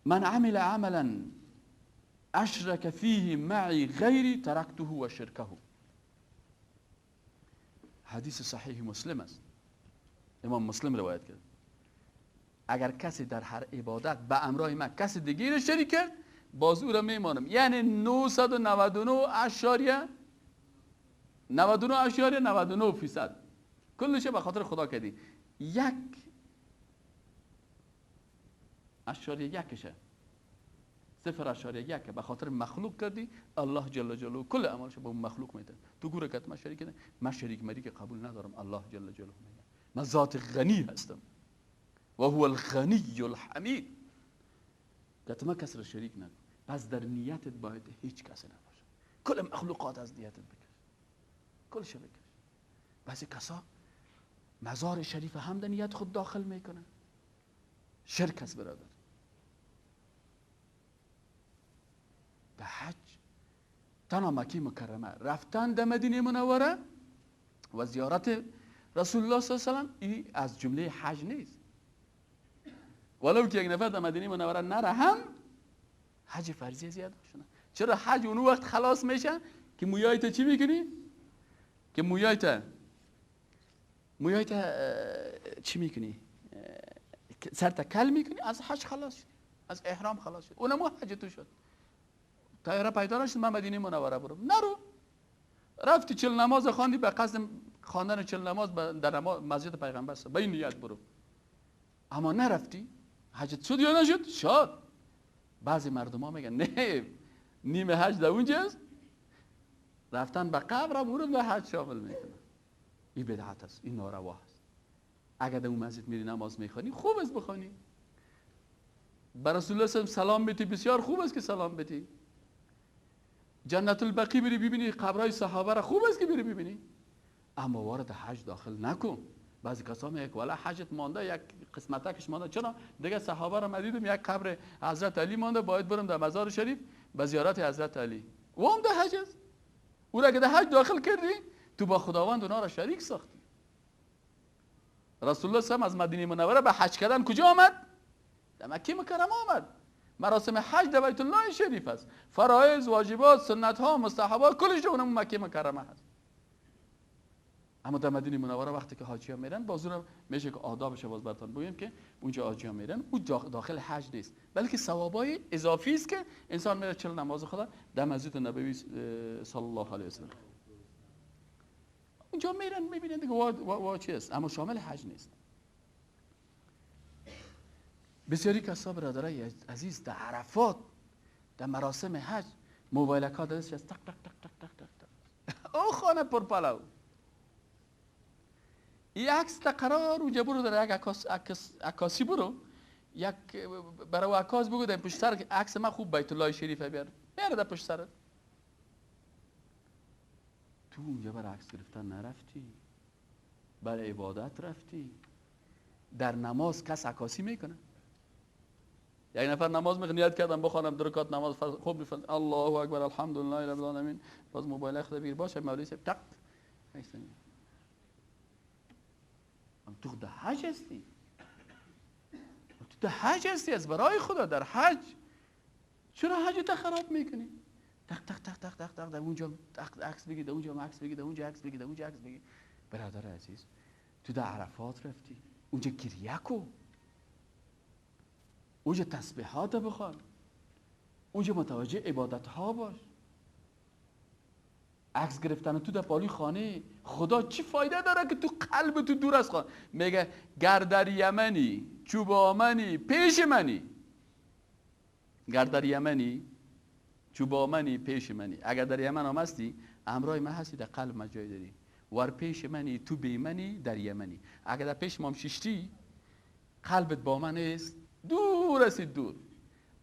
Speaker 1: من عمل عملا اشرک فیه معی غیری ترکته و شرکه. حدیث صحیح مسلم است، امام مسلم روایت کرد. اگر کسی در هر عبادت به امرای من کسی دیگه را شریک کرد باز او را میمانم، یعنی 999.99% کلش به خاطر خدا کردی، 1.1 0.1 به خاطر مخلوق کردی، الله جل جلاله کل اعمالش به اون مخلوق میده. تو گوره کت من شریک نه، من شریک مری که قبول ندارم. الله جل جلاله میگه من ذات غنی هستم و هو الغنی الحمید، که ما کس را شریک نکن. پس در نیتت باید هیچ کسی نباشه، کل مخلوقات از نیتت بکش، کلش بکش. بعضی کسا مزار شریف هم در نیت خود داخل میکنن، شرک است برادر. در حج تنها مکه مکرمه رفتن در مدینه منوره و زیارت رسول الله صلی الله علیه و سلم این از جمله حج نیست. ولو که یک نفر در مدینه منوره نره هم حج فرضی زیاد شده. چرا حج اون وقت خلاص میشه که مویایت چی میکنی؟ که مویایت چی میکنی؟ سرت کل میکنی، از حج خلاص شد، از احرام خلاص شد، اونم حج تو شد. طیاره پیدا نشد من مدینه منوره برم، نرو. رفتی 40 نماز خواندی به قصد خواندن 40 نماز در مسجد پیغمبر به این نیت برو، اما نرفتی، حجت شد یا نشد؟ شد. بعضی مردم ها میگن نه نیمه حج در اونجاست، رفتن به قبر هم اون رو به حج شامل میکنه. این بدعت است، این ناروا است. اگر در اون مسجد میری نماز میخوانی خوب است بخوانی، به رسول الله سلام بدی بسیار خوب است که سلام بدی، جنت البقی بری ببینی قبرهای صحابه را خوب است که بری ببینی، اما وارد حج داخل نکن. بعضی کسا میگه والا حجت مانده، یک قسمتکش مانده، چرا دیگه صحابه را دیدم یک قبر حضرت علی مانده، باید برم در مزار شریف به زیارت حضرت علی. او هم در حج است. او را که در حج داخل کردی تو با خداوند اونا را شریک ساختی. رسول الله صلی از مدینه منوره به حج کردن کجا آمد؟ در مکه مکرمه آمد. مراسم حج در بیت الله شریف است، فرایض، واجبات، سنت ها، مستحبات کلش اونم مکه مکرمه هست. اما در مدینه منوره وقتی که حاجی ها میرن باز اونم میشه که آدابش باز براتون بگیم که اونجا حاجی ها میرن او داخل حج نیست، بلکه ثوابای اضافی است که انسان میره 40 نماز خدا در مسجد نبوی صلی الله علیه و سلم اونجا میرن میبینن دیگه وا چی است، اما شامل حج نیست. بسیاری کسا برادرای عزیز در عرفات در مراسم حج موبایل ها دستش است، تک تک تک تک تک تک، او خانه پر پلو. این عکس تا قرار اونجا برو در یک عکاسی برو، یک برای عکاس بگو در پشت سر عکس من خوب بیت الله شریف بیار، میاره در پشت سرت. تو اونجا برای عکس گرفتن نرفتی، برای عبادت رفتی. در نماز کس عکاسی میکنه؟ یک نفر نماز میخونه، نیت کردم بخوانم دو رکعت نماز فرض، خوب میفهمم الله اکبر الحمدلله رب العالمین، باز موبایل خود بگیر باشه مولوی صاحب تق تو در حج هستی، تو در حج هستی از برای خدا در حج چرا حج تا خراب میکنی؟ تق تق تق تق تق تق در اونجا عکس بگیر، در اونجا عکس بگیر، در اونجا عکس بگیر، در اونجا عکس بگیر. برادر عزیز تو در عرفات رفتی، اونجا گریه کو، اونجا تسبیحات بخوان، اونجا متوجه عبادت ها باش. عکس گرفتن تو در پالوی خانه خدا چی فایده داره که تو قلب تو دور از خانه؟ میگه گر در یمنی چوب آمنی پیش منی، گر در یمنی چوب آمنی پیش منی. اگر در یمن هم هستی همراه من هستی، در قلب من جای داری. ور پیش منی تو بی منی در یمنی. اگر در پیش مام ششتی قلبت با من نیست، دور هستی دور.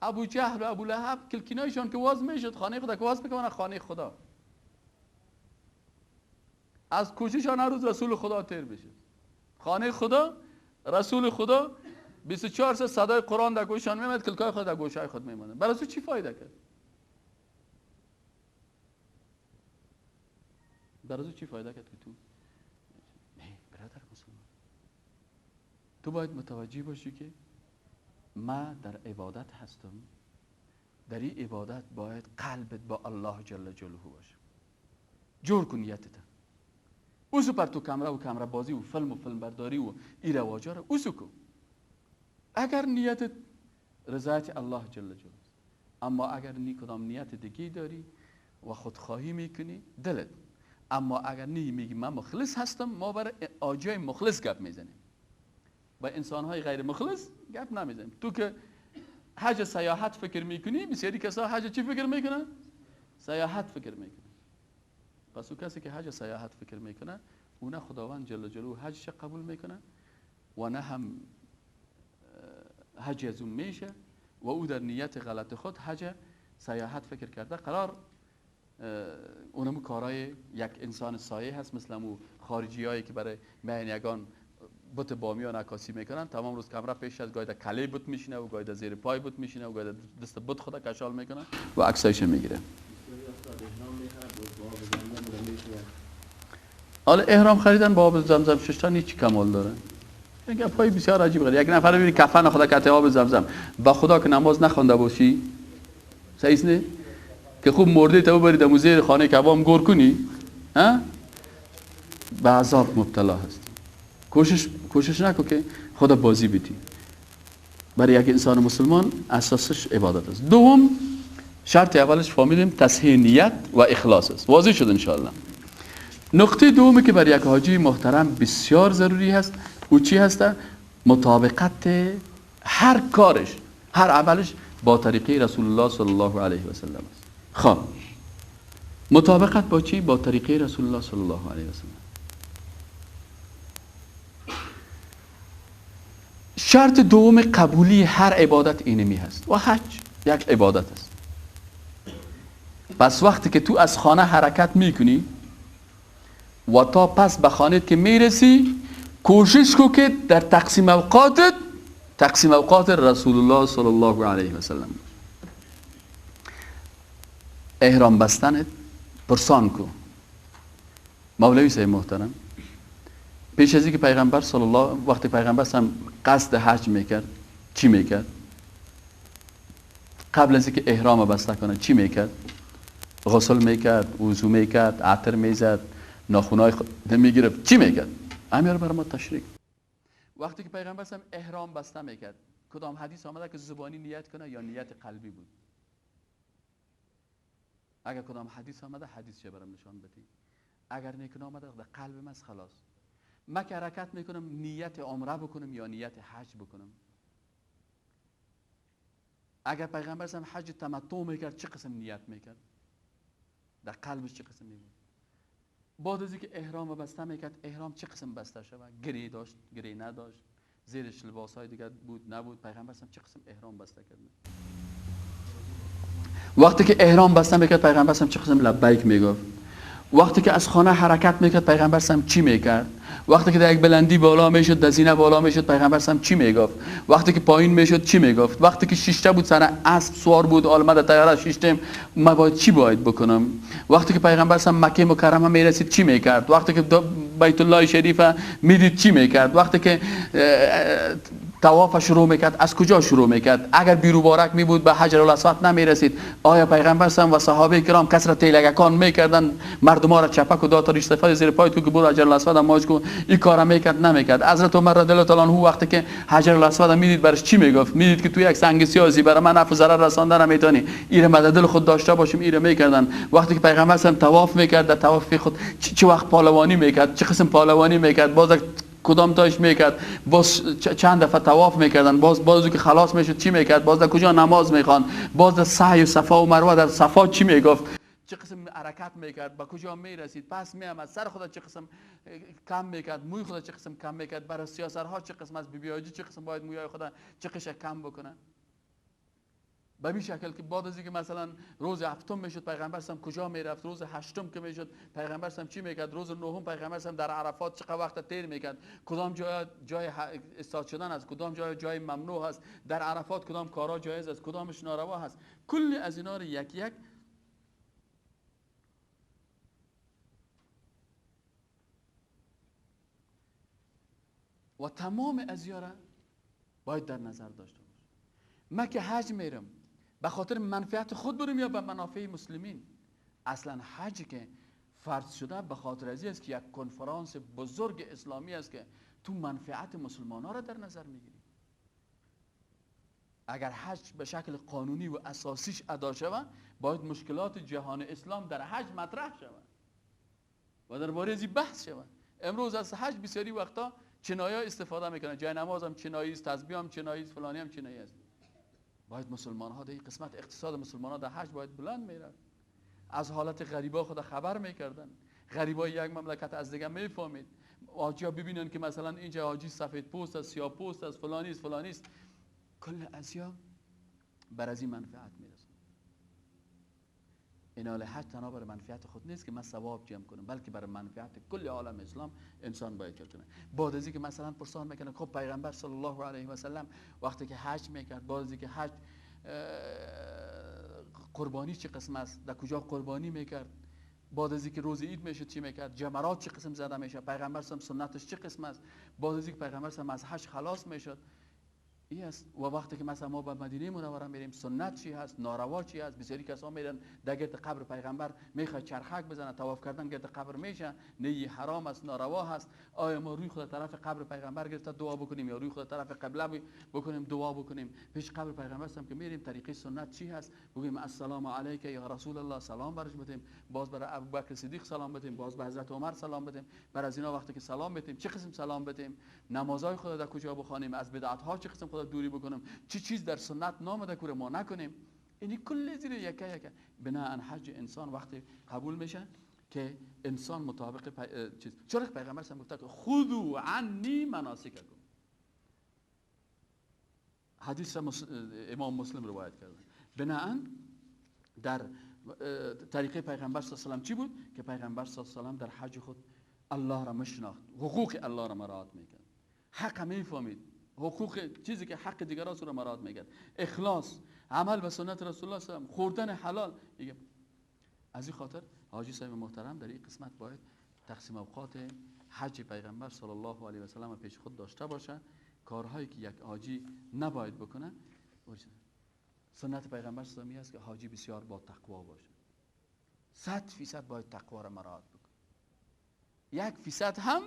Speaker 1: ابو جهل و ابو لهب کلکینایشان که واز میشد خانه خدا که واز میکنن خانه خدا، از کوچه‌شان هر روز رسول خدا تیر بشه. خانه خدا رسول خدا 24 ساعت صدای قرآن در گوششان میمد، کلکای خود در گوشهای خود میماند. برای تو چی فایده کرد؟ برای تو چی فایده کرد که تو نه برادر مسلمان، تو باید متوجه باشی که ما در عبادت هستم، در این عبادت باید قلبت با الله جل جلاله باشه. جور کن نیتت. اوسو پر تو کمره و کمره بازی و فیلم و فیلم برداری و این رواجا رو اوسو کن. اگر نیتت رضایت الله جل جلاله، اما اگر نی کدام نیت دیگه داری و خودخواهی میکنی دلت، اما اگر نی میگی من مخلص هستم، ما برای آجای مخلص گپ میزنیم، با انسانهای غیر مخلص گپ نمیزنیم. تو که حج سیاحت فکر میکنی، بسیاری کسا حج چی فکر میکنن؟ سیاحت فکر میکنن. پس او کسی که حج سیاحت فکر میکنه، او نه خداوند جل جلاله حجش قبول میکنه و نه هم حج از اون میشه و او در نیت غلط خود حج سیاحت فکر کرده قرار اونمو کارای یک انسان سایه هست، مثل امو خارجی هایی که برای مهنیگان بت بامیان عکاسی میکنن، تمام روز کمره پیش از گاهی در کله بت میشینه و گاهی در زیر پای بت میشینه و گاهی در دست بت خدا کشال میکنه و عکسایش میگیره. حالا احرام خریدن با آب زمزم ششتن هیچ کمال داره. یک گپای بسیار عجیب غریب. یک نفر ببینی کفن خدا کته آب زمزم، با خدا که نماز نخوانده باشی، صحیح نه؟ که خوب مرده تو ببری در زیر خانه کبام گور کنی، ها؟ به عذاب مبتلا هستی. کوشش نکن که خدا بازی بدی. برای یک انسان مسلمان اساسش عبادت است. دوم شرط اولش فهمیدیم تصحیح نیت و اخلاص است. واضح شد انشاءالله. نقطه دومی که برای یک حاجی محترم بسیار ضروری هست او چی هست؟ مطابقت هر کارش، هر عملش با طریقه رسول الله صلی الله علیه و سلم است. خب مطابقت با چی؟ با طریقه رسول الله صلی الله علیه و سلم. شرط دوم قبولی هر عبادت اینمی هست و حج یک عبادت است. پس وقتی که تو از خانه حرکت میکنی و تا پس به خانه که میرسی، کوشش کو که در تقسیم اوقاتت تقسیم اوقات رسول الله صلی الله علیه و سلم. احرام بستنت پرسان کو. مولوی صاحب محترم پیش از اینکه پیغمبر صلی الله، وقتی پیغمبر هم قصد حج میکرد چی میکرد؟ قبل از اینکه احرام بسته کنه چی میکرد؟ غسل میکرد، وضو میکرد، عطر میزد، ناخونای خود میگرفت، چی میکرد؟ امیر برای ما تشریح. وقتی که پیغمبر هم احرام بسته میکرد کدام حدیث آمده که زبانی نیت کنه یا نیت قلبی بود؟ اگر کدام حدیث آمده حدیث چه برام نشان بدی. اگر نیکن آمده در قلب من خلاص. من که حرکت میکنم نیت عمره بکنم یا نیت حج بکنم. اگر پیغمبر هم حج تمتع میکرد چه قسم نیت میکرد؟ در قلبش چه قسم میبود؟ بعد از اینکه احرام بسته میکرد، احرام چه قسم بسته شود؟ گری داشت، گری نداشت، زیرش لباس های دیگر بود نبود، پیغمبر چه قسم احرام بسته کرد؟ وقتی که احرام بسته میکرد پیغمبر چه قسم لبیک میگفت؟ وقتی که از خانه حرکت میکرد پیغمبر چی میکرد؟ وقتی که در یک بلندی بالا میشد، در زینه بالا میشد، پیغمبر چی میگفت؟ وقتی که پایین میشد چی میگفت؟ وقتی که شیشته بود، سر اسب سوار بود، آلمه در طیاره شیشتم، ما باید چی باید بکنم؟ وقتی که پیغمبر مکه مکرمه میرسید چی میکرد؟ وقتی که بیت الله شریف میدید چی میکرد؟ وقتی که طواف شروع میکرد از کجا شروع میکرد؟ اگر بیروبارک می بود به حجر الاسود نمیرسید، آیا پیغمبر و صحابه کرام کسر تیلگکان میکردن، مردم ها را چپک و داد تا ریش زیر پای تو که برو حجر الاسود ماج کن، این کارا میکرد نمیکرد؟ حضرت عمر رضی الله تعالی عنه وقتی که حجر الاسود میدید برش چی میگفت؟ میدید که تو یک سنگ سیاسی برای من نفع ضرر رساندن نمیتونی، ایره مدد دل خود داشته باشیم، ایره میکردن. وقتی که پیغمبر طواف میکرد، در طواف خود چه وقت پهلوانی میکرد، چه قسم پهلوانی میکرد، باز کدام تاش میکرد، باز چند دفعه طواف میکردن، باز که خلاص میشد چی میکرد، باز در کجا نماز میخوان، باز در سعی و صفا و مروه در صفا چی میگفت، چه قسم حرکت میکرد، به کجا میرسید، پس میامد، سر خود چه قسم کم میکرد، موی خود چه قسم کم میکرد، برای سیاسرها چه قسم از بی بی چه قسم باید موی خود چه قسم کم بکنه. به این شکل که بعد از اینکه مثلا روز هفتم میشد پیغمبر سم کجا میرفت، روز هشتم که میشد پیغمبر سم چی میکرد، روز نهم پیغمبر سم در عرفات چقدر وقت تیر میکرد، کدام جای استاد شدن است، کدام جای ممنوع هست، در عرفات کدام کارا جایز است، کدامش ناروا هست، کل از اینا رو یک یک و تمام از اینا باید در نظر داشته باشه. من که حج میرم به خاطر منفعت خود برم یا به منافع مسلمین؟ اصلا حج که فرض شده به خاطر از است که یک کنفرانس بزرگ اسلامی است که تو منفعت مسلمان ها را در نظر میگیری. اگر حج به شکل قانونی و اساسیش ادا شود، باید مشکلات جهان اسلام در حج مطرح شود و درباره از بحث شود. امروز از حج بسیاری وقتا چنایا استفاده میکنن، جای نماز هم چنایی است، تسبیح هم چنایی است، فلانی هم چنایی است. باید مسلمان ها در این قسمت اقتصاد مسلمان ها در حج باید بلند میرفت، از حالت غریبا خود خبر میکردن، غریبای یک مملکت از دیگه میفهمید، حاجی ها ببینن که مثلا اینجا حاجی سفید پوست است، سیاه پوست است، فلانی است، فلانی است، کل ازیا بر از این منفعت میرسن. اینال حج تنها برای منفعت خود نیست که من ثواب جمع کنم، بلکه برای منفعت کل عالم اسلام انسان باید کنه. بعد از اینکه مثلا پرسان میکنه خب پیغمبر صلی الله علیه و سلم وقتی که حج میکرد، بعد از اینکه حج قربانی چه قسم است، در کجا قربانی میکرد، بعد از اینکه روز عید میشد چی میکرد، جمرات چه قسم زده میشه، پیغمبر صلی سنتش چه قسم است، بعد از اینکه پیغمبر صلی از حج خلاص میشد ای است. و وقتی که مثلا ما به مدینه منوره میریم سنت چی هست، ناروا چی هست، بسیاری کسا میرن در گرد قبر پیغمبر میخواد چرخک بزنه، طواف کردن گرد قبر میشه، نه حرام است، ناروا هست. آیا ما روی خود طرف قبر پیغمبر گرفته دعا بکنیم یا روی خود طرف قبله بکنیم دعا بکنیم؟ پیش قبر پیغمبر هم که میریم طریقه سنت چی هست، بگیم السلام علیک یا رسول الله، سلام برش بدیم، باز برای ابوبکر صدیق سلام بدیم، باز به حضرت عمر سلام بدیم. بر از اینا وقتی که سلام بدیم چه قسم سلام بدیم، نمازهای خود در کجا بخوانیم، از بدعت ها چه قسم خود دوری بکنم، چی چیز در سنت نامده که ما نکنیم. اینی کل زیر یکه یکه بناء حج انسان وقتی قبول میشه که انسان مطابق چیز. چرا پیغمبر سم گفته که خذوا عنی مناسککم، حدیث امام مسلم روایت کرده. بناء در طریقه پیغمبر صلی الله علیه و سلم چی بود؟ که پیغمبر صلی الله علیه و سلم در حج خود الله را میشناخت، حقوق الله را مراعات میکرد، حق میفهمید، حقوق چیزی که حق دیگران را مراعات میکرد، اخلاص، عمل به سنت رسول الله صلی الله علیه و سلم، خوردن حلال. از این خاطر حاجی صاحب محترم در این قسمت باید تقسیم اوقات حج پیغمبر صلی الله علیه و سلم پیش خود داشته باشه، کارهایی که یک حاجی نباید بکنه. سنت پیغمبر صلی الله علیه و سلم است که حاجی بسیار با تقوا باشه، 100% باید تقوا را مراعات بکنه، 1% هم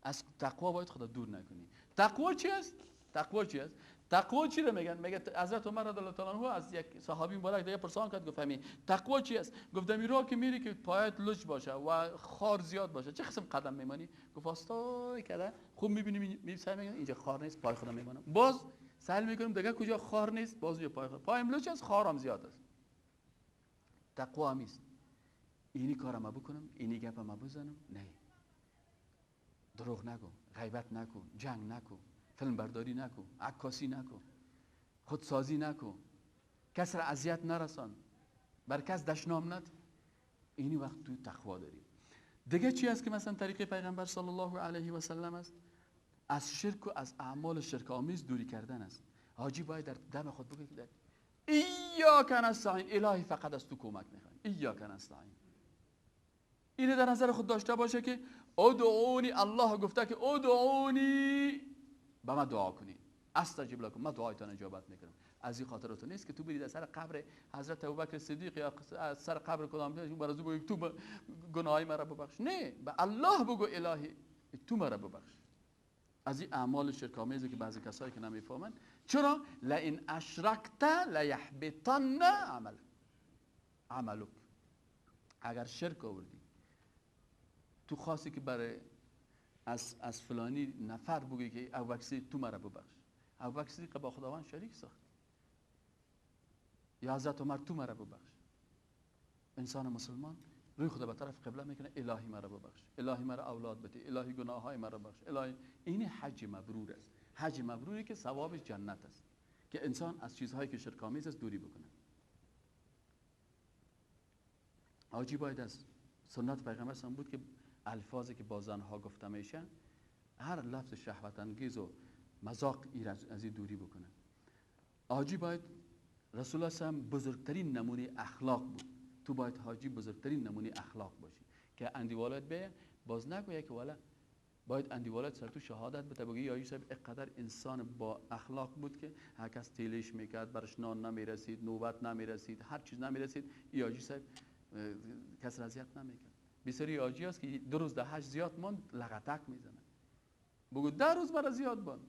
Speaker 1: از تقوا باید خدا دور نکنی. تقوا چی است؟ تقوا چی است؟ تقوا چی رو میگن؟ میگه حضرت عمر رضی الله تعالی عنه از یک صحابی مبارک دیگه پرسان کرد، گفت همین تقوا چی است؟ گفت دمی راه که میری که پایت لچ باشه و خار زیاد باشه چه قسم قدم میمانی؟ گفت آستای کده خوب میبینی، میسعی میگن اینجا خار نیست پای خودم میمانم، باز سعی میکنم دیگه کجا خار نیست باز اینجا پای خودم، پایم لچ است خارم زیاد است. تقوا همیست. اینی کار ما بکنم، اینی گپ ما بزنم، نه. دروغ نگو، غیبت نکو، جنگ نکو، فیلم برداری نکو، عکاسی نکو، خودسازی نکو، کس را اذیت نرسان، بر کس دشنام ند. اینی وقت تو تقوا داری. دیگه چی است که مثلا طریقه پیغمبر صلی الله علیه و سلم است؟ از شرک و از اعمال شرک آمیز دوری کردن است. حاجی باید در دم خود بگه که ایاک نستعین، الهی فقط از تو کمک میخوایم، ایاک نستعین. اینو در نظر خود داشته باشه که ادعونی، الله گفته که ادعونی، به من دعا کنی، استجیب لکم، من دعایتان اجابت میکنم. از این خاطر تو نیست که تو برید از سر قبر حضرت ابوبکر صدیق یا از سر قبر کدام برای بگی تو گناهای مرا ببخش. نه، به الله بگو الهی تو مرا ببخش. از این اعمال شرک آمیزی که بعضی کسایی که نمیفهمن، چرا؟ لئن اشرکت لیحبطن عملک. اگر شرک آوردی، تو خواستی که برای از فلانی نفر بگی که ابوبکر تو مرا ببخش، ابوبکر صدیق با خداوند شریک ساخت، یا حضرت عمر تو مرا ببخش. انسان مسلمان روی خدا به طرف قبله میکنه، الهی مرا ببخش، الهی مرا اولاد بده، الهی گناههای مرا ببخش، الهی. این حج مبرور است، حج مبروری که ثوابش جنت است، که انسان از چیزهایی که شرک آمیز است دوری بکنه. حاجی باید از سنت پیغمبر هم بود که الفاظی که با زنها گفته میشه، هر لفظ شهوت انگیز و مذاق از این دوری بکنه. حاجی باید، رسول الله صلی الله علیه و بزرگترین نمونه اخلاق بود. تو باید حاجی بزرگترین نمونه اخلاق باشی که اندیوالات به باز نگویه که والا باید اندیوالات سر تو شهادت بده، بگه یا صاحب اینقدر انسان با اخلاق بود که هر کس تیلش میکرد، برش نان نمیرسید، نوبت نمیرسید، هر چیز نمیرسید، یاجی صاحب کس اذیت نمیکرد. بسیاری حاجی هست که 2 روز در حج زیاد ماند لغتک میزنه، بگو 10 روز مرا زیاد ماند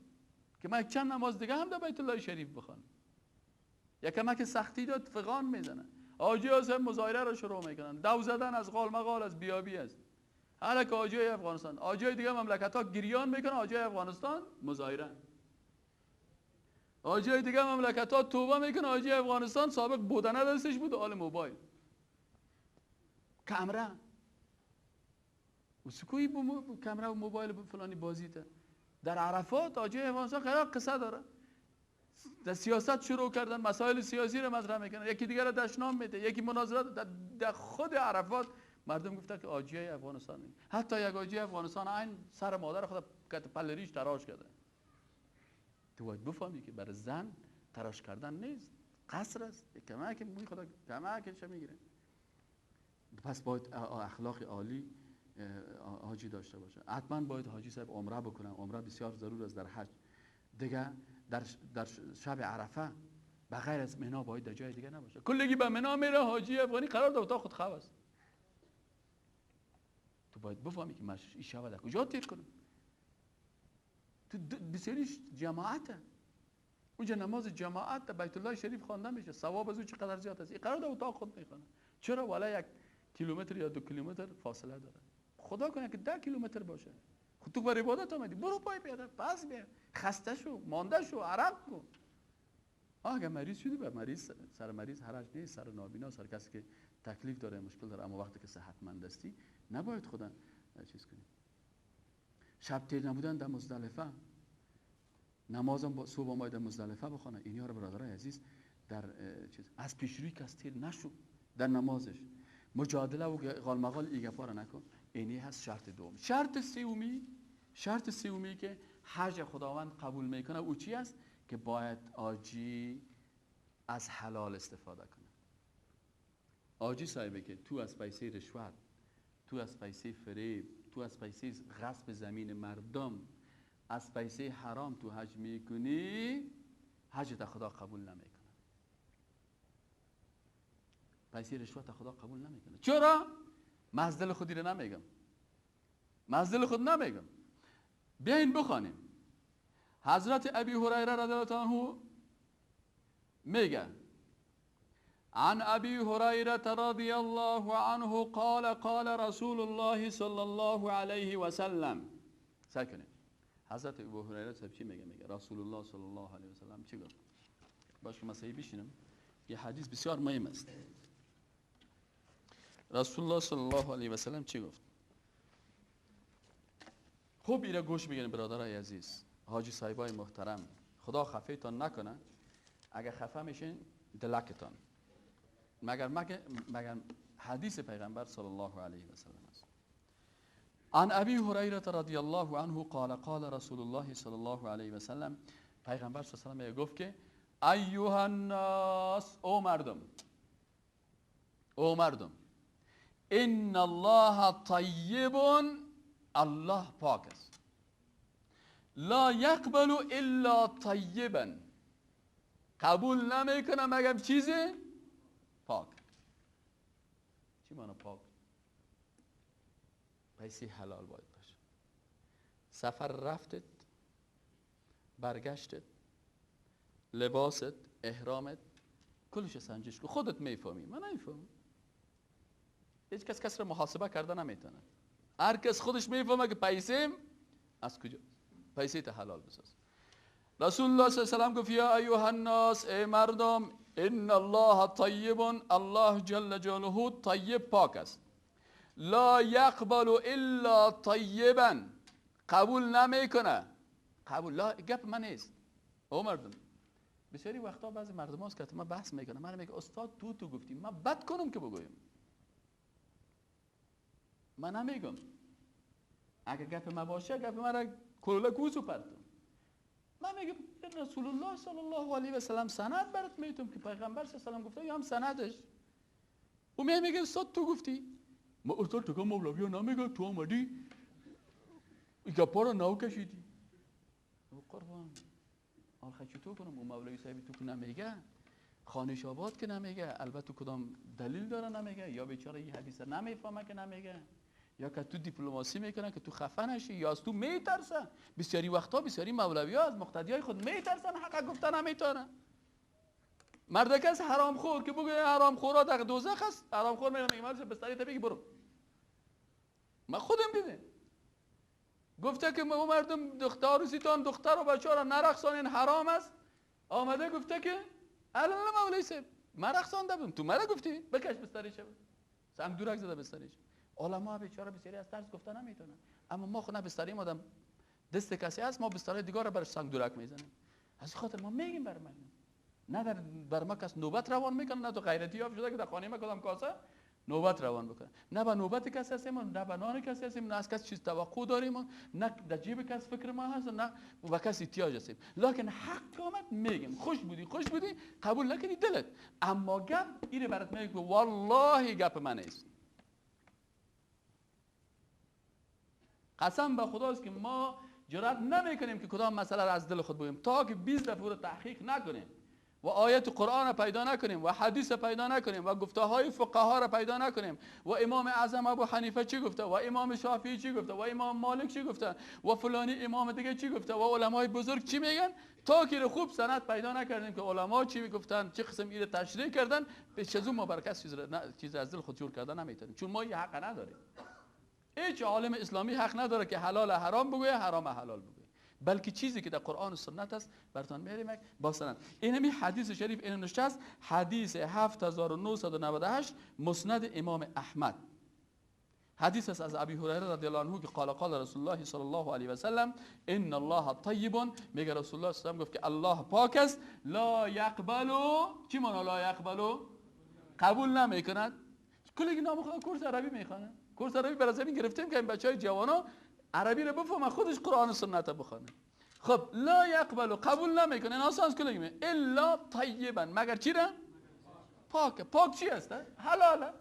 Speaker 1: که من چند نماز دیگه هم در بیت الله شریف بخوانم. یکم که سختی داد فغان میزنه. حاجی ها مظاهره را شروع میکنن، دو زدن از قال مقال از بیابی است. هر که حاجی افغانستان، حاجی دیگه مملکت ها گریان میکنن، حاجی افغانستان مظاهره. حاجی دیگه مملکت ها توبه میکنن، حاجی افغانستان سابق بودنه دستش بود، حال موبایل کامرا و سکوی کامرا و موبایل فلانی بازی ده. در عرفات حاجی افغانستان خیلی قصه داره، در سیاست شروع کردن، مسائل سیاسی رو مطرح میکنن، یکی دیگر رو دشنام میده، یکی مناظره. در خود عرفات مردم گفتن که حاجی افغانستان، حتی یک حاجی افغانستان عین سر مادر خود کت پلریش تراش کرده. تو باید بفهمی که برای زن تراش کردن نیست، قصر است، کمک موی خدا کمکش میگیره. پس باید اخلاق عالی حاجی داشته باشه. حتما باید حاجی صاحب عمره بکنه، عمره بسیار ضرور است در حج. دیگه در شب عرفه بغیر از منا باید در جای دیگه نباشه. کلگی به منا میره حاجی افغانی، قرار در اتاق خود خواب است. تو باید بفهمی که من این شب در کجا تیر کنم. تو بسیاریش جماعته، اونجا نماز جماعت در بیت الله شریف خوانده میشه، ثواب از او چقدر زیاد است. این قرار در اتاق خود میخوانه. چرا؟ والا 1 کیلومتر یا 2 کیلومتر فاصله داره. خدا کنه که 10 کیلومتر باشه. خود تو بر عبادت آمدی، برو پای پیاده، پس بیا، خسته شو، مانده شو، عرق کن. اگه مریض شدی، به مریض، سر مریض حرج نیست، سر نابینا، سر کسی که تکلیف داره، مشکل داره، اما وقتی که صحتمند هستی نباید خدا چیز کنی. شب تیر نبودن در مزدلفه، نمازم با صبح باید در مزدلفه بخونه. اینها رو برادرای عزیز در چیز از پیشروی کس تیر نشو در نمازش، مجادله و غالمغال ای گپا رو نکن. اینی هست شرط دوم. شرط سومی که حج خداوند قبول میکنه او چی است؟ که باید حاجی از حلال استفاده کنه. حاجی صاحبه که تو از پیسه رشوت، تو از پیسه فریب، تو از پیسه غصب زمین مردم، از پیسه حرام تو حج میکنی، حج تا خدا قبول نمیکنه. پیسه رشوت خدا قبول نمیکنه. چرا؟ من از دل خودی رو نمیگم، من از دل خود نمیگم. بیاین بخوانیم. حضرت ابی هریره رضی الله عنه میگه عن ابی هریره رضی الله عنه قال قال رسول الله صلی الله علیه و سلم. سعی کنید. حضرت ابو هریره صاحب چی میگه؟ میگه رسول الله صلی الله علیه و سلم چی گفت؟ باش که من صحیح بشینم. یه حدیث بسیار مهم است. رسول الله صلی الله علیه و سلم چی گفت؟ خوب ایره گوش بگیرین برادرای عزیز، حاجی صاحبای محترم، خدا خفه تان نکنه. اگر خفه میشین دلکتان، مگر حدیث پیغمبر صلی الله علیه و سلم است. عن ابی هریره رضی الله عنه قال قال رسول الله صلی الله علیه و سلم، پیغمبر صلی الله علیه و سلم گفت که ایها الناس، او مردم، او مردم، ان الله طیب، الله پاک است، لا یقبل الا طیبا، قبول نمیکنه مگر چیزی پاک. چی معنی پاک؟ پیسی حلال باید باشه. سفر رفتت، برگشتت، لباست، احرامت، کلش سنجش کن، خودت میفهمی، من نمیفهمم. هیچ کس کس را محاسبه کرده نمیتونه. هر کس خودش میفهمه که پیسیم از کجا، پیسه ته حلال بساز. رسول الله صلی الله علیه و سلم گفت یا ایها الناس، ای مردم، ان الله طیب، الله جل جلاله طیب پاک است، لا یقبل الا طیبا، قبول نمیکنه. قبول لا گپ من نیست او مردم. بسیاری وقتا بعضی مردم هست که من بحث میکنم، من میگه استاد تو گفتی، من بد کنم که بگویم، من نمیگم. اگه گپ من باشه گپ من را کلوله کوسو پرتم. من میگم رسول الله صلی الله علیه و سلم سند برات میتونم که پیغمبر صلی الله علیه و سلم گفته، یا هم سندش. او میگه استاد تو گفتی. ما استاد تو که مولوی نمیگه، تو آمدی گپا رو نو کشیدی. او قربان آخه چطور کنم؟ او مولوی صاحب تو که نمیگه، خانش آباد که نمیگه، البته کدام دلیل داره نمیگه، یا بیچاره یه حدیث نمیفهمه که نمیگه، یا که تو دیپلماسی میکنه که تو خفه نشی، یا از تو میترسه. بسیاری وقتا بسیاری مولوی ها از مقتدی های خود میترسن، حق گفته نمیتونن. مردک از حرام خور که بگه حرام خورا در دوزخ است، حرام خور میگه میگه بستری تا بگی برو. من خودم دیدم گفته که ما مردم دختر سیتان دختر و بچه را نرقصانین حرام است. آمده گفته که الان مولوی صاحب من رقصانده بودم، تو مرا گفتی بکش بستری شو، سنگ دورک زده بستری شو. علما بیچاره بسیاری از ترس گفته نمیتونن، اما ما خود نه بستری آدم دست کسی هست، ما بستری دیگه را برش سنگ دورک میزنیم. از خاطر ما میگیم بر مردم، نه در بر ما کس نوبت روان میکنه، نه تو غیرتی یافت شده که در خانه ما کدام کاسه نوبت روان بکنه. نه به نوبت کسی هستیم، نه به نان کسی هستیم، نه از کس چیز توقع داریم، نه در جیب کس فکر ما هست، نه به کس احتیاج هستیم. لکن حق آمد میگیم، خوش بودی خوش بودی، قبول نکنی دلت، اما گپ اینه برات میگه والله گپ من نیست. قسم به خداست که ما جرأت نمیکنیم که کدام مسئله را از دل خود بگیم تا که 20 دفعه رو تحقیق نکنیم و آیت قرآن را پیدا نکنیم و حدیث پیدا نکنیم و گفته های فقها را پیدا نکنیم و امام اعظم ابو حنیفه چی گفته و امام شافعی چی گفته و امام مالک چی گفته و فلانی امام دیگه چی گفته و علمای بزرگ چی میگن، تا که خوب سند پیدا نکردیم که علما چی گفتن، چه قسم ایره تشریح کردن، پیش از اون ما بر کس چیز از دل خود جور کردن نمیتونیم، چون ما این حق نداریم. هیچ عالم اسلامی حق نداره که حلال حرام بگویه، حرام حلال بگویه، بلکه چیزی که در قرآن و سنت است براتون میاریم با سند. اینمی حدیث شریف این نوشته است، حدیث 7998 مسند امام احمد. حدیث است از ابی هریره رضی الله عنه که قال قال رسول الله صلی الله علیه و سلم ان الله طیب، میگه رسول الله صلی الله علیه و سلم گفت که الله پاک است، لا یقبل، چی معنی لا یقبل؟ قبول نمیکند. کلی نام خدا کورس عربی میخوانه، کورس عربی برای زمین گرفتیم که این بچهای جوانا عربی رو بفهمه، خودش قرآن و سنت بخونه. خب لا یقبل قبول نمیکنه، این آسان کلی الا طیبا، مگر چی را؟ پاک. پاک چی است؟ حلاله.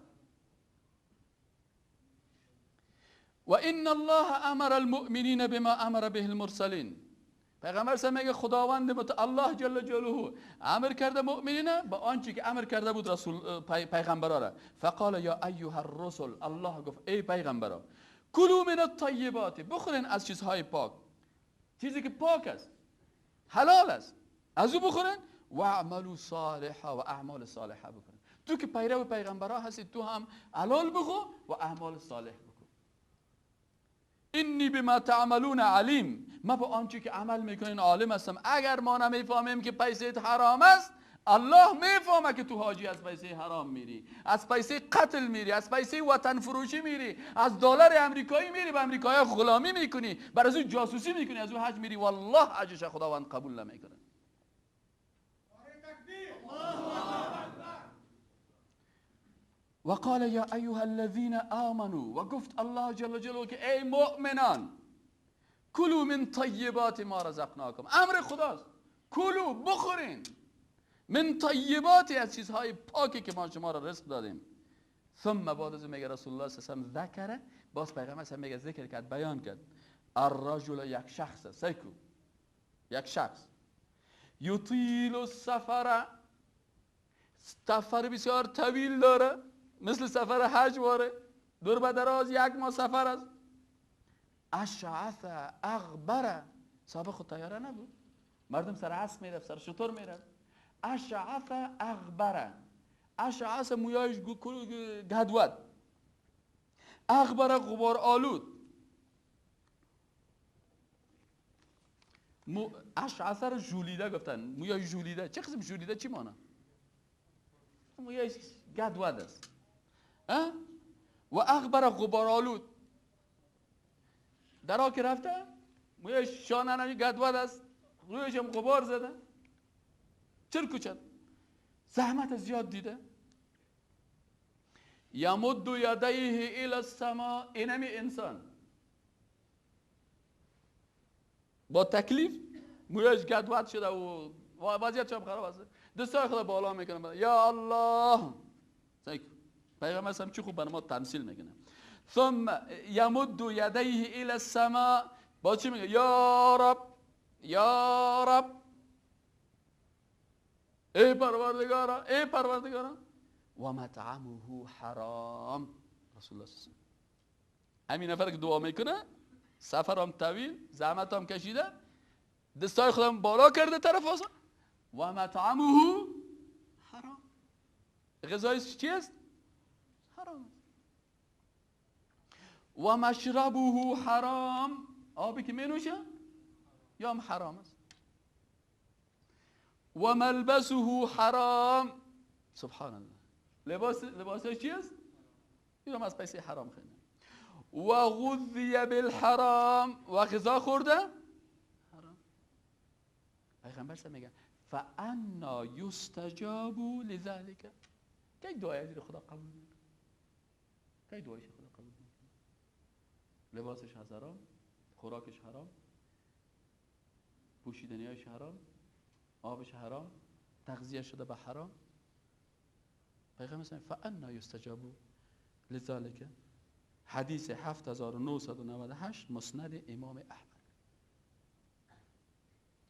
Speaker 1: و ان الله امر المؤمنین بما امر به المرسلین. پیغمبر صلی میگه خداوند الله جل جلاله امر کرده مؤمنین با آنچه که امر کرده بود رسول پیغمبرا را. فقال یا ایها الرسل، الله گفت ای پیغمبرا، کلوا من الطیبات، بخورین از چیزهای پاک، چیزی که پاک است حلال است از او بخورین، و اعملوا صالحا، و اعمال صالحه بکنین. تو که پیرو پیغمبرا هستی تو هم حلال بخو و اعمال صالح بکن. انی بما تعملون علیم، ما با آنچه که عمل میکنین عالم هستم. اگر ما نمیفهمیم که پیسه حرام است، الله میفهمه که تو حاجی از پیسه حرام میری، از پیسه قتل میری، از پیسه وطن فروشی میری، از دلار امریکایی میری، به امریکایی غلامی میکنی، بر از او جاسوسی میکنی، از او حج میری. والله حجش خداوند قبول نمیکنه. وقال یا ایها الذین آمنوا، و گفت الله جل جلاله که ای مؤمنان، کلوا من طیبات ما رزقناکم. امر خداست، کلوا، بخورین، من طیباتی، از چیزهای پاکی که ما شما را رزق دادیم. ثم بعد از میگه رسول الله صلی الله علیه و سلم ذکره، باز پیغمبر صلی میگه ذکر کرد، بیان کرد، الرجل، یک شخص، سیکو، یک شخص، یطیل السفر، سفر بسیار طویل داره، مثل سفر حج واره، دور به دراز یک ماه سفر است. اشعث اغبره، سابق خود طیاره نبود، مردم سر اسب میرفت، سر شتر میرفت. اشعث اغبره، اشعث مویایش گدود، اغبره غبار آلود. اشعث رو ژولیده گفتن، مویای ژولیده. چه قسم ژولیده؟ چی مانه؟ مویایش گدود است. و اغبره غبار آلود، درا که رفته مویایش شانه نمی گدود است، رویش هم غبار زده، چرکوچد، زحمت زیاد دیده. یمد یدیه الی السماء، اینمی انسان با تکلیف مویش گدود شده و وضعیتش هم خراب است، دستای خود بالا میکنه، یا الله. پیغمبر هم چی خوب برای ما تمثیل میکنه. ثم یمد یدیه الی السماء، با چی میگه؟ یا رب، یا رب، ای پروردگارا، ای پروردگارا. و مطعمه حرام. رسول الله صلی الله علیه و سلم همین نفر که دعا میکنه، سفر هم طویل، زحمت هم کشیده، دستای خودم بالا کرده طرف آسمان، و مطعمه حرام، غذایش چی است؟ حرام. و مشربه حرام، آبی که می نوشه یا هم حرام است. و ملبسه حرام، سبحان الله، لباسش چی است؟ این از پیسه حرام خیلی. و غذی بالحرام، و غذا خورده حرام. پیغمبر سه میگه فانا یستجاب لذلک، کی دعای خدا قبول میکنه؟ کی دعایش خدا قبول میکنه؟ لباسش حرام، خوراکش حرام، پوشیدنیاش حرام، آبش حرام، تغذیه شده به حرام. پیغمبر سه فانا یستجاب لذلک، حدیث 7998 مسند امام احمد.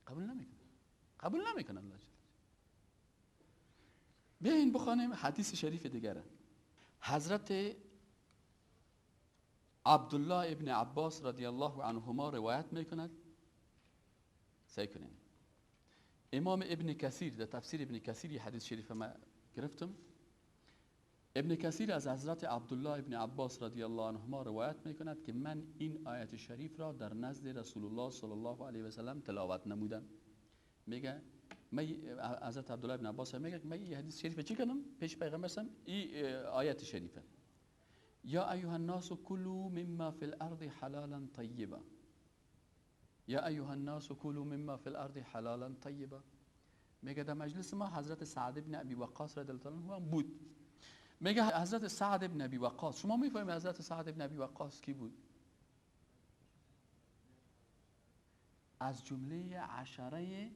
Speaker 1: قبول نمیکنه، قبول نمیکنه الله جل. بیاین بخوانیم حدیث شریف دیگره. حضرت عبدالله ابن عباس رضی الله عنهما روایت میکند. سعی کنیم امام ابن کثیر در تفسیر ابن کثیر حدیث شریف ما گرفتم. ابن کثیر از حضرت عبدالله ابن عباس رضی الله عنهما روایت میکند که من این آیت شریف را در نزد رسول الله صلی الله علیه و سلم تلاوت نمودم. میگه من حضرت عبدالله ابن عباس میگه من این حدیث شریف چی کردم پیش پیغمبر سم این آیت شریفه، یا ایها الناس کلوا مما فی الارض حلالا طیبا، یا ایها الناس کلوا مما فی الارض حلالا طیبا. میگه در مجلس ما حضرت سعد ابن ابی وقاص رضی الله عنه هم بود. میگه حضرت سعد ابن ابی وقاص، شما میفهمید حضرت سعد ابن ابی وقاص کی بود؟ از جمله عشره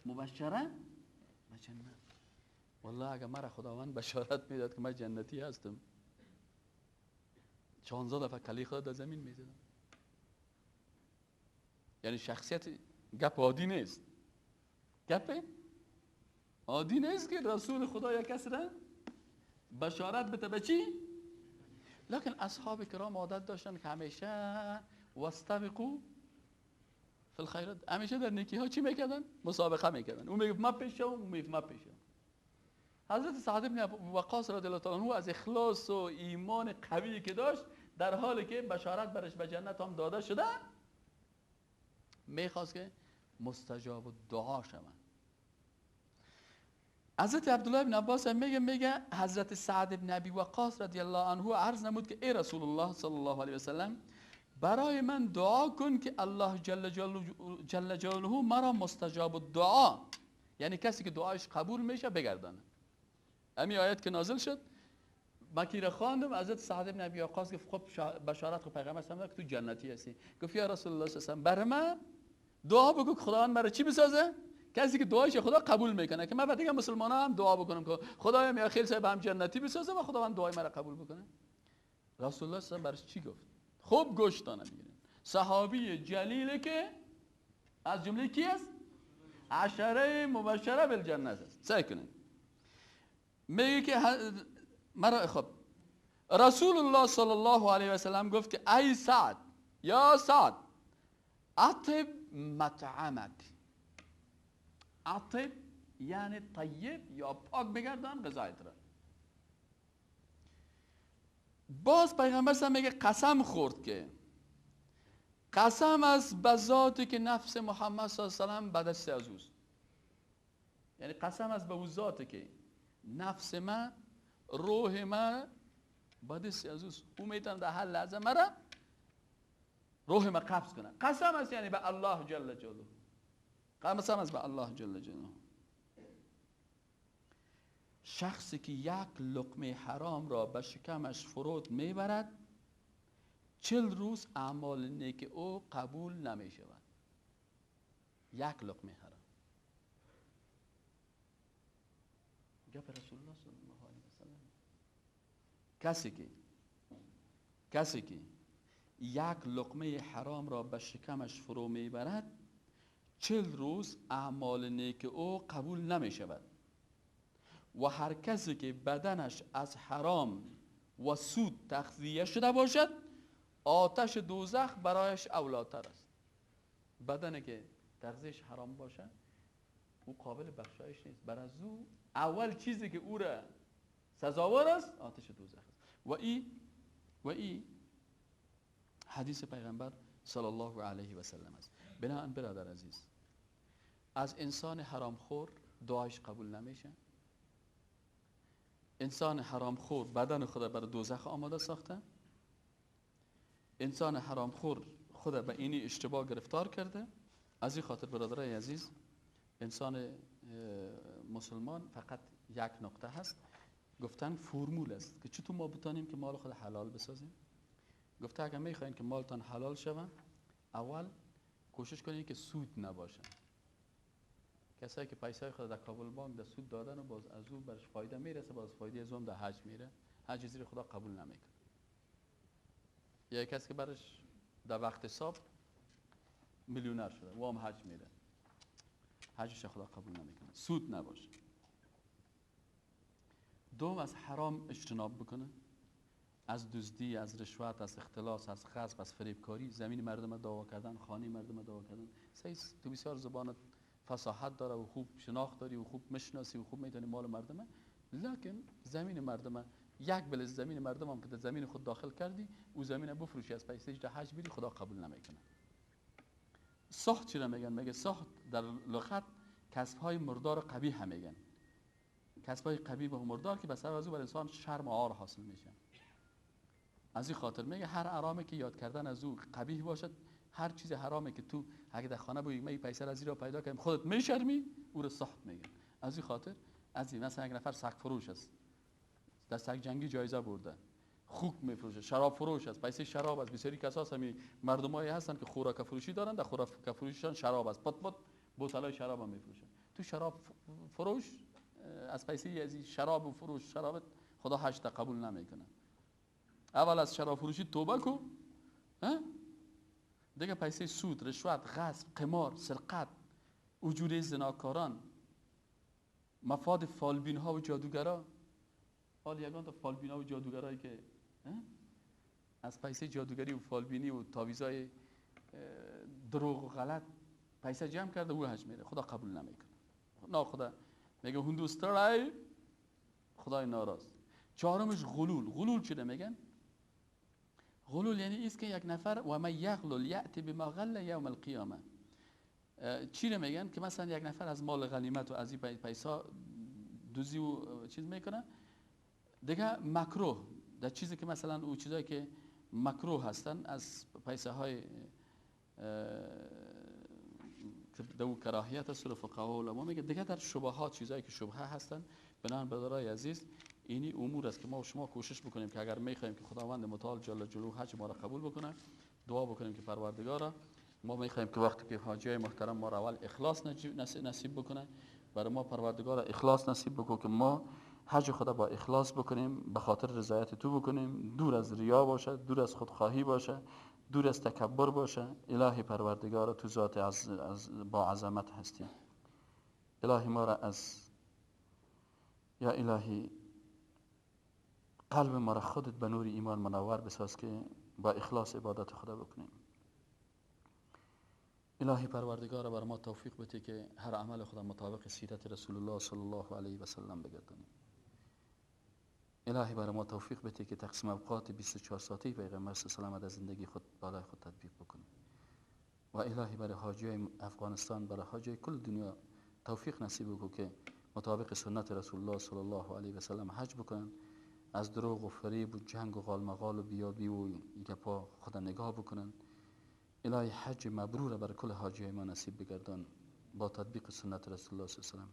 Speaker 1: مبشره به جنت. والله اگر مرا خداوند بشارت میداد که من جنتی هستم، 16 دفعه کلی خدا در زمین میزدم. یعنی شخصیت گپ عادی نیست، گپ عادی نیست که رسول خدا یک کس را بشارت بده به چی؟ لکن اصحاب کرام عادت داشتن که همیشه واستبقوا فی الخیرات، همیشه در نیکی ها چی میکردن؟ مسابقه میکردن. اون میگفت من پیشم، اون میگفت من پیشم. حضرت سعد بن ابی وقاص رضی الله تعالی عنه از اخلاص و ایمان قوی که داشت، در حالی که بشارت برش به جنت هم داده شده، میخواست که مستجاب الدعا شود. حضرت عبدالله بن عباس میگه حضرت سعد بن ابی وقاص رضی الله عنه عرض نمود که ای رسول الله صلی الله علیه و سلم، برای من دعا کن که الله جل جلاله مرا مستجاب الدعا، یعنی کسی که دعایش قبول میشه بگردانه. امی آیت که نازل شد مکی را خواندم، حضرت سعد بن ابی وقاص گفت خب بشارت خو پیغمبر صلی الله علیه و که تو جنتی هستی. گفت یا رسول الله صلی الله علیه و سلم، برای من دعا بکن که خداوند مرا چی بسازه؟ کسی که دعایش خدا قبول میکنه، که من بعد دیگه مسلمانا هم دعا بکنم که خدایا یا خیل صاحب هم جنتی بسازه و خداوند دعای مرا قبول بکنه. رسول الله صلی الله علیه و برش چی گفت؟ خوب گوش دانه میگیرین. صحابی جلیله که از جمله کی است؟ عشره مبشره بالجنه است. سعی کنین. میگه که مرا خب رسول الله صلی الله علیه و سلم گفت که ای سعد، یا سعد، اطب مطعمک. اطب یعنی طیب یا پاک بگردان غذایت را. باز پیغمبر صلی میگه قسم خورد که قسم از به ذاتی که نفس محمد صلی الله علیه و سلم به دست از اوست. یعنی قسم از به او ذاتی که نفس من، روح من به دست از اوست، او میتونه در هر لحظه مرا روح من قبض کنه. قسم است یعنی به الله جل جلاله، قسم است به الله جل جلاله. شخصی که یک لقمه حرام را به شکمش فرود میبرد، 40 روز اعمال نیک او قبول نمی شود. یک لقمه حرام. گپ رسول الله صلی الله علیه و سلم. کسی که یک لقمه حرام را به شکمش فرو میبرد، 40 روز اعمال نیک او قبول نمی شود. و هر کسی که بدنش از حرام و سود تغذیه شده باشد، آتش دوزخ برایش اولاتر است. بدنی که تغذیهش حرام باشه، او قابل بخشایش نیست. بر از او اول چیزی که او را سزاوار است آتش دوزخ است. و ای حدیث پیغمبر صلی الله علیه و سلم است. بنابراین برادر عزیز، از انسان حرامخور دعایش قبول نمیشه. انسان حرامخور بدن خود برای دوزخ آماده ساخته. انسان حرامخور خود به اینی اشتباه گرفتار کرده. از این خاطر برادرای عزیز، انسان مسلمان فقط یک نقطه هست. گفتن فرمول است که چطور ما بتانیم که مال خود حلال بسازیم. گفته اگر میخواین که مالتان حلال شود، اول کوشش کنید که سود نباشه. کسایی که پیسای خود در کابل بانک در سود دادن و باز از او برش فایده میرسه، باز فایده از اون در حج میره، حج زیر خدا قبول نمیکنه. یا کسی که برش در وقت حساب میلیونر شده و هم حج میره، حجش خدا قبول نمیکنه. سود نباشه. دوم، از حرام اجتناب بکنه، از دزدی، از رشوت، از اختلاس، از غصب، از فریبکاری، زمین مردم دعوا کردن، خانه مردم دعوا کردن. سعی تو بسیار زبانت فصاحت داره و خوب شناخت داری و خوب مشناسی و خوب میتونی مال مردمه، لکن زمین مردمه، یک بل زمین مردم هم که در زمین خود داخل کردی، او زمین بفروشی از پیسهش در حج بری، خدا قبول نمیکنه. سحت چی را میگن؟ میگه سحت در لغت کسب های مردار قبیح هم میگن. کسب های قبیح و مردار که به سبب از او بر انسان شرم و عار حاصل میشه. از این خاطر میگه هر حرامی که یاد کردن از او قبیح باشد، هر چیز حرامی که تو اگه در خانه بگی من پیسه از این را پیدا کردم خودت میشرمی، او را سحت میگن. از این خاطر از این مثلا یک نفر سگ فروش است، در سگ جنگی جایزه برده، خوک میفروشه، شراب فروش است، پیسه شراب است. بسیاری کساس همی مردمایی هستن که خوراک فروشی دارن، در خوراک فروشیشان شراب است، پت پت بوتلای شراب هم میفروشن. تو شراب فروش از پیسه از شراب و فروش شرابت خدا حج قبول نمیکنه. اول از شراب فروشی توبه کو، دیگه پیسه سود، رشوت، غصب، قمار، سرقت، اجوره زناکاران، مفاد فالبین ها و جادوگرا. حال یگان تا فالبین ها و جادوگرایی که از پیسه جادوگری و فالبینی و تعویذای دروغ و غلط پیسه جمع کرده او حج میره، خدا قبول نمیکنه. نه خدا میگه هندوسترای خدای ناراض. چهارمش غلول. غلول چی میگن؟ غلول یعنی ایست که یک نفر و من یغلل یأتی بما غل یوم القیامه. چی رو میگن؟ که مثلا یک نفر از مال غنیمت و از این پیسا دوزی و چیز میکنه. دیگه مکروه در چیزی که مثلا او چیزایی که مکروه هستن از پیسه های دو کراهیت است فقها و علما میگه. دیگه در شبهات، چیزایی که شبهه هستن، بنابراین برادرای عزیز اینی امور است که ما و شما کوشش بکنیم که اگر میخوایم که خداوند متعال جل جلاله حج ما را قبول بکنه، دعا بکنیم که پروردگارا ما میخوایم که وقتی که حاجی محترم ما را اول اخلاص نصیب بکنه، برای ما پروردگارا اخلاص نصیب بکنه که ما حج خدا با اخلاص بکنیم، به خاطر رضایت تو بکنیم، دور از ریا باشه، دور از خودخواهی باشه، دور از تکبر باشه. الهی پروردگارا تو ذات با عظمت هستی. الهی ما را از یا الهی قلب ما را خودت به نور ایمان منور بساز که با اخلاص عبادت خدا بکنیم. الهی پروردگار بر ما توفیق بده که هر عمل خدا مطابق سیرت رسول الله صلی الله علیه و سلم بگردانیم. الهی بر ما توفیق بده که تقسیم اوقات 24 ساعته پیغمبر صلی الله علیه و سلم در زندگی خود بالای خود تطبیق بکنیم. و الهی برای حاجی افغانستان، برای حاجی کل دنیا توفیق نصیب بکن که مطابق سنت رسول الله صلی الله علیه و سلم حج بکنن، از دروغ و فریب و جنگ و غالمغال و بیابی و گپا خدا نگاه بکنن. الهی حج مبرور بر کل حاجی ما نصیب بگردان با تطبیق سنت رسول الله صلی الله علیه و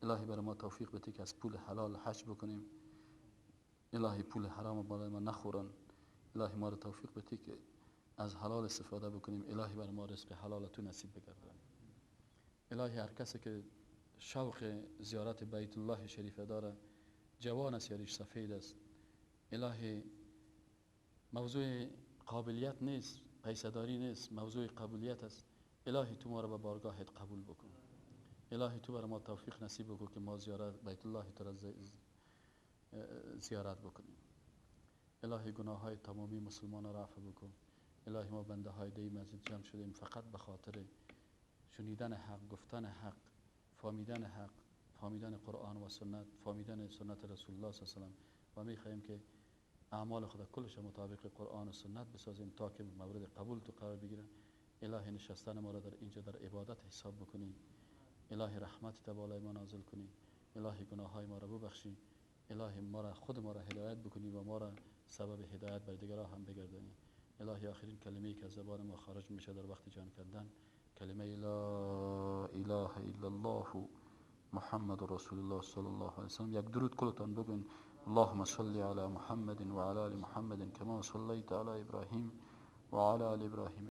Speaker 1: سلم. الهی بر ما توفیق بده که از پول حلال حج بکنیم. الهی پول حرام بالای ما نخورن. الهی ما را توفیق بده که از حلال استفاده بکنیم. الهی بر ما رزق حلال تو نصیب بگردان. الهی هر کسی که شوق زیارت بیت الله شریف داره، جوان است یا ریش سفید است، الهی موضوع قابلیت نیست، پیسه‌داری نیست، موضوع قبولیت است. الهی تو ما را به بارگاهت قبول بکن. الهی تو بر ما توفیق نصیب بکن که ما زیارت بیت الله تو را زیارت بکنیم. الهی گناه های تمامی مسلمان را عفو بکن. الهی ما بنده های دی مسجد جمع شدیم فقط به خاطر شنیدن حق، گفتن حق، فهمیدن حق، فهمیدن قرآن و سنت، فهمیدن سنت رسول الله صلی الله علیه و سلم، و میخواهیم که اعمال خود کلش مطابق قرآن و سنت بسازیم تا که مورد قبول تو قرار بگیره. الهی نشستن ما را در اینجا در عبادت حساب بکنی. الهی رحمت تا بالای ما نازل کنی. الهی گناه های ما را ببخشی. الهی ما را خود ما را هدایت بکنی و ما را سبب هدایت بر دیگران هم بگردانی. الهی آخرین کلمه‌ای که از زبان ما خارج میشه در وقت جان کندن، کلمه لا اله الا الله محمد رسول الله صلی الله علیه و سلم. یک درود کلتان بگوین. اللهم صل على محمد وعلى آل محمد كما صليت على إبراهيم وعلى آل إبراهيم.